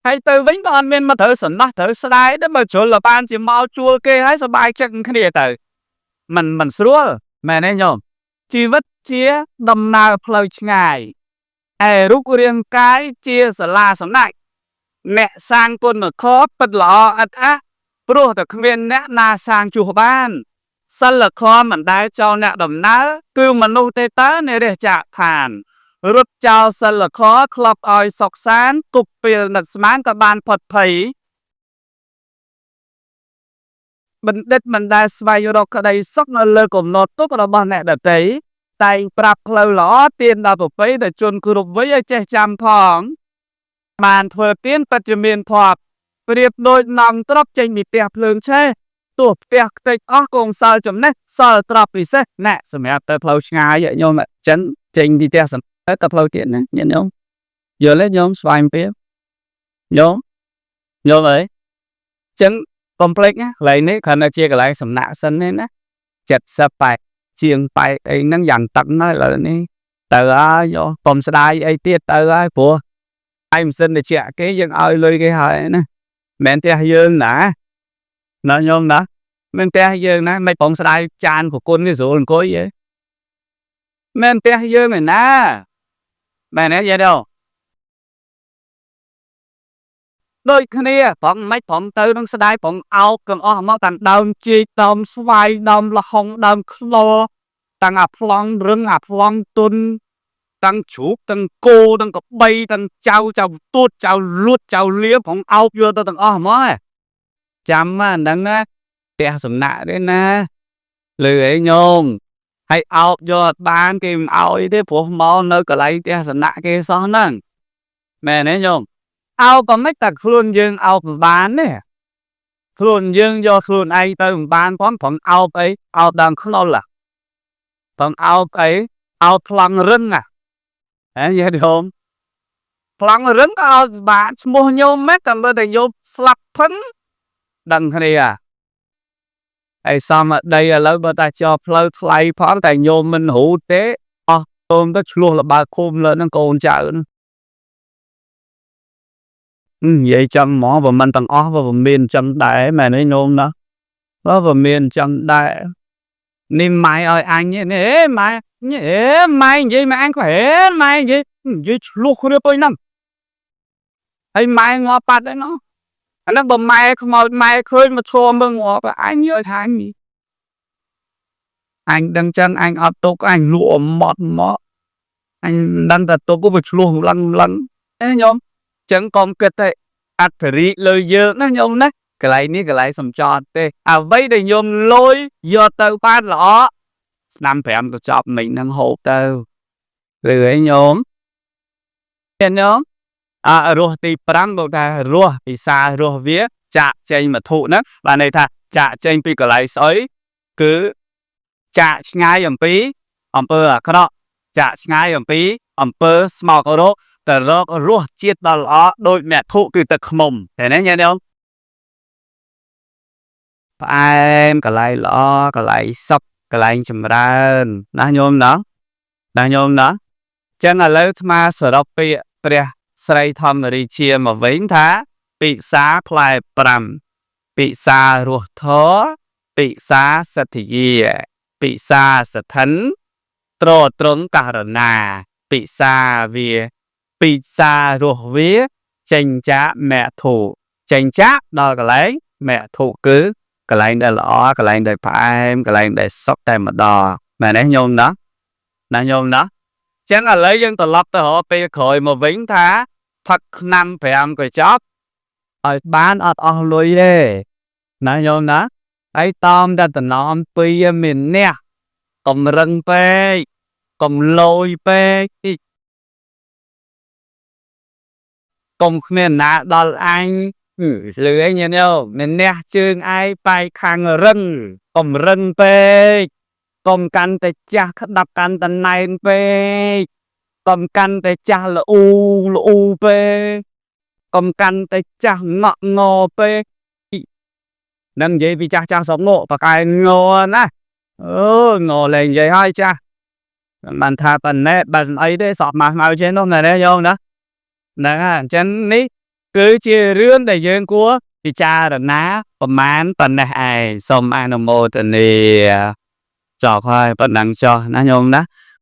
ហើយទៅវិញក៏អត់មានមកត្រូវសំណោះត្រូវស្ដាយទេមកជ្រុលបានជាមកជួលគេហើយសบายចិត្តគ្នាទៅមិនមិនស្រួលមែនទេញោមជីវិតជាដំណើរផ្លូវឆ្ងាយឯរូបរាងកាយជាសាលាសំណាច់អ្នកសាងគុណធម៌ពិតល្អឥតអះព្រោះតែគ្មានអ្នកណាសាងជួសបានសិលធម៌មិនដែលចោលអ្នកដំណើរគឺមនុស្សទេតើនិរះចាកឋានរត់ចោលសិលធម៌ក្លប់ឲ្យសុខសានគប់ពេលនឹកស្មានក៏បានផុតភ័យ បណ្ឌិតមិនដែលស្វែងរកក្តីសុខនៅលើកំណត់ទុក្ខរបស់អ្នកដទៃតែងប្រាប់ផ្លូវល្អទានដល់ប្រពៃដែលជនគ្រប់វ័យឲ្យចេះចាំផងបានធ្វើទានពិតជាមានភ័ព្វប្រៀបដូចនាំទ្រព្យចេញពីផ្ទះភ្លើងឆេះទោះផ្ទះខ្ទេចអស់គង់សល់ចំណេះសល់ទ្រព្យពិសេសណែសម្រាប់ទៅផ្លូវឆ្ងាយញោមចឹងចេញពីផ្ទះសំទៅផ្លូវទៀតណាញាតិញោមយល់ទេញោមស្វែងពីញោមយល់អីចឹងកុំភ្លេចណាកន្លែងនេះគ្រាន់តែជាកន្លែងសំណាក់សិនទេណា70 80ជាង8អីហ្នឹងយ៉ាងតឹងហើយឥឡូវនេះទៅហើយយោកុំស្ដាយអីទៀតទៅហើយព្រោះឯងម៉ាស៊ីនត្រជាក់គេយើងឲ្យលុយគេហើយណាមិនមែនផ្ទះយើងណាណាញោមណាមិនផ្ទះយើងណាមិនប្រងស្ដាយចានប្រគុណគេស្រួលអង្គុយទេមិនផ្ទះយើងឯណាមែនទេយាយដល់ដូចគ្នាប្រងមិនប្រងទៅនឹងស្ដាយប្រងអោបទាំងអស់មកតាំងដើមជីកដើមស្វាយដើមលហុងដើមខ្លោតាំងអាប្លង់រឹងអាប្លង់ទុនតាំងជ្រូកតាំងគោតាំងកបីតាំងចៅចៅទួតចៅលួតចៅលៀប្រងអោបយកទៅទាំងអស់ហ្មងចាំអាហ្នឹងណាផ្ទះសំណាក់ទេណាលឺអីញោមហើយអោបយកអត់បានគេមិនអោយទេព្រោះមកនៅកន្លែងផ្ទះសំណាក់គេសោះហ្នឹងមែនទេញោមអោបក៏មិនតែខ្លួនយើងអោបមិនបានទេខ្លួនយើងយកខ្លួនឯងទៅមិនបានផងប្រងអោបអីអោបដើមខ្នុលប្រងអោបអីអោបប្លង់រឹងហ៎យាយញោមប្លង់រឹងក៏អោបបានឈ្មោះញោមម៉េចតែមើលតែញោមស្លាប់ផឹងដឹងគ្នាហើយសំដីឥឡូវបើតែចោផ្លូវថ្លៃផងតែញោមមិនរូទេអស់ញោមទៅឆ្លោះលបើឃុំលើនឹងកូនចៅនិយាយចំហ្មងបើមិនទាំងអស់បើមានចឹងដែរមែនទេញោមណាបើមានចឹងដែរនេះម៉ែឲ្យអញនេះម៉ែនេះម៉ែនិយាយមកអញក៏ហេម៉ែនិយាយនិយាយឆ្លោះគ្នាពេញហ្នឹងហើយម៉ែងាប់បាត់ហើយណោះអាហ្នឹងបើម៉ែខ្មោចម៉ែឃើញមកឈរមើលងាប់អញយល់ថាអញដឹងចឹងអញអត់ទុកអញលក់ម៉ត់មកអញដឹងតែទុកវាឆ្លោះលឹងលឹងអេញោមចឹងកុំគិតតែអធិរិលើយើងណាញោមណាកន្លែងនេះកន្លែងសំចតទេអ្វីដែលញោមលុយយកទៅបានល្អឆ្នាំ5ទៅចប់មិញហ្នឹងហូបទៅឬអីញោមឃើញញោមអរសទី5บอกថារសពិសារសវាចាក់ចេញមធុហ្នឹងបានន័យថាចាក់ចេញពីកន្លែងស្អុយគឺចាក់ឆ្ងាយអំពីអំពើអាក្រក់ចាក់ឆ្ងាយអំពីអំពើស្មោករោគទៅរករសជាតិដ៏ល្អដូចមធុគឺទឹកឃ្មុំឃើញទេញាតិញោមផ្អែមកន្លែងល្អកន្លែងសុខកន្លែងចម្រើនណាញោមណាណាញោមណាចឹងឥឡូវអាត្មាសរុបពាក្យព្រះស្រីធម្មរាជាមកវិញថាពិសាផ្លែ5ពិសារសធរពិសាសទ្ធិយាពិសាសថិនត្រត្រង់ករណាពិសាវាពិសារសវាចេញចាកមធុចេញចាកដល់កន្លែងមធុគឺកន្លែងដែលល្អកន្លែងដែលផ្អែមកន្លែងដែលសុខតែម្ដងមែនទេញោមណាណាញោមណាចឹងឥឡូវយើងត្រឡប់ទៅរកពេលក្រោយមកវិញថាផឹកថ្នាំ5កញ្ចប់ឲ្យបានអត់អស់លុយទេណាញោមណាហើយតមតែតំណមពីរមានអ្នកកុំរឹងពេកកុំលយពេកកុំគ្មានណាដល់អញលឺឯងញញោមមានអ្នកជើងឯងបែកខាងរឹងកុំរឹងពេកកុំកាន់តែចាស់ក្តាប់កាន់តែណែនពេកកុំកាន់តែចាស់ល្អូល្អូពេកកុំកាន់តែចាស់ងក់ងពេកនឹងនិយាយពីចាស់ចាស់ស្រុកនោះបកែងណាអឺងលែងនិយាយហើយចាស់បានថាប៉ុណ្ណេះបើមិនអីទេសក់ម៉ាស់ម៉ៅចេះនោះណែញោមណាហ្នឹងហើយអញ្ចឹងនេះគឺជារឿងដែលយើងគួរពិចារណាប្រមាណប៉ុណ្ណេះឯងសូមអនុមោទនាចប់ហើយប៉ុណ្ណឹងចុះណាញោមណា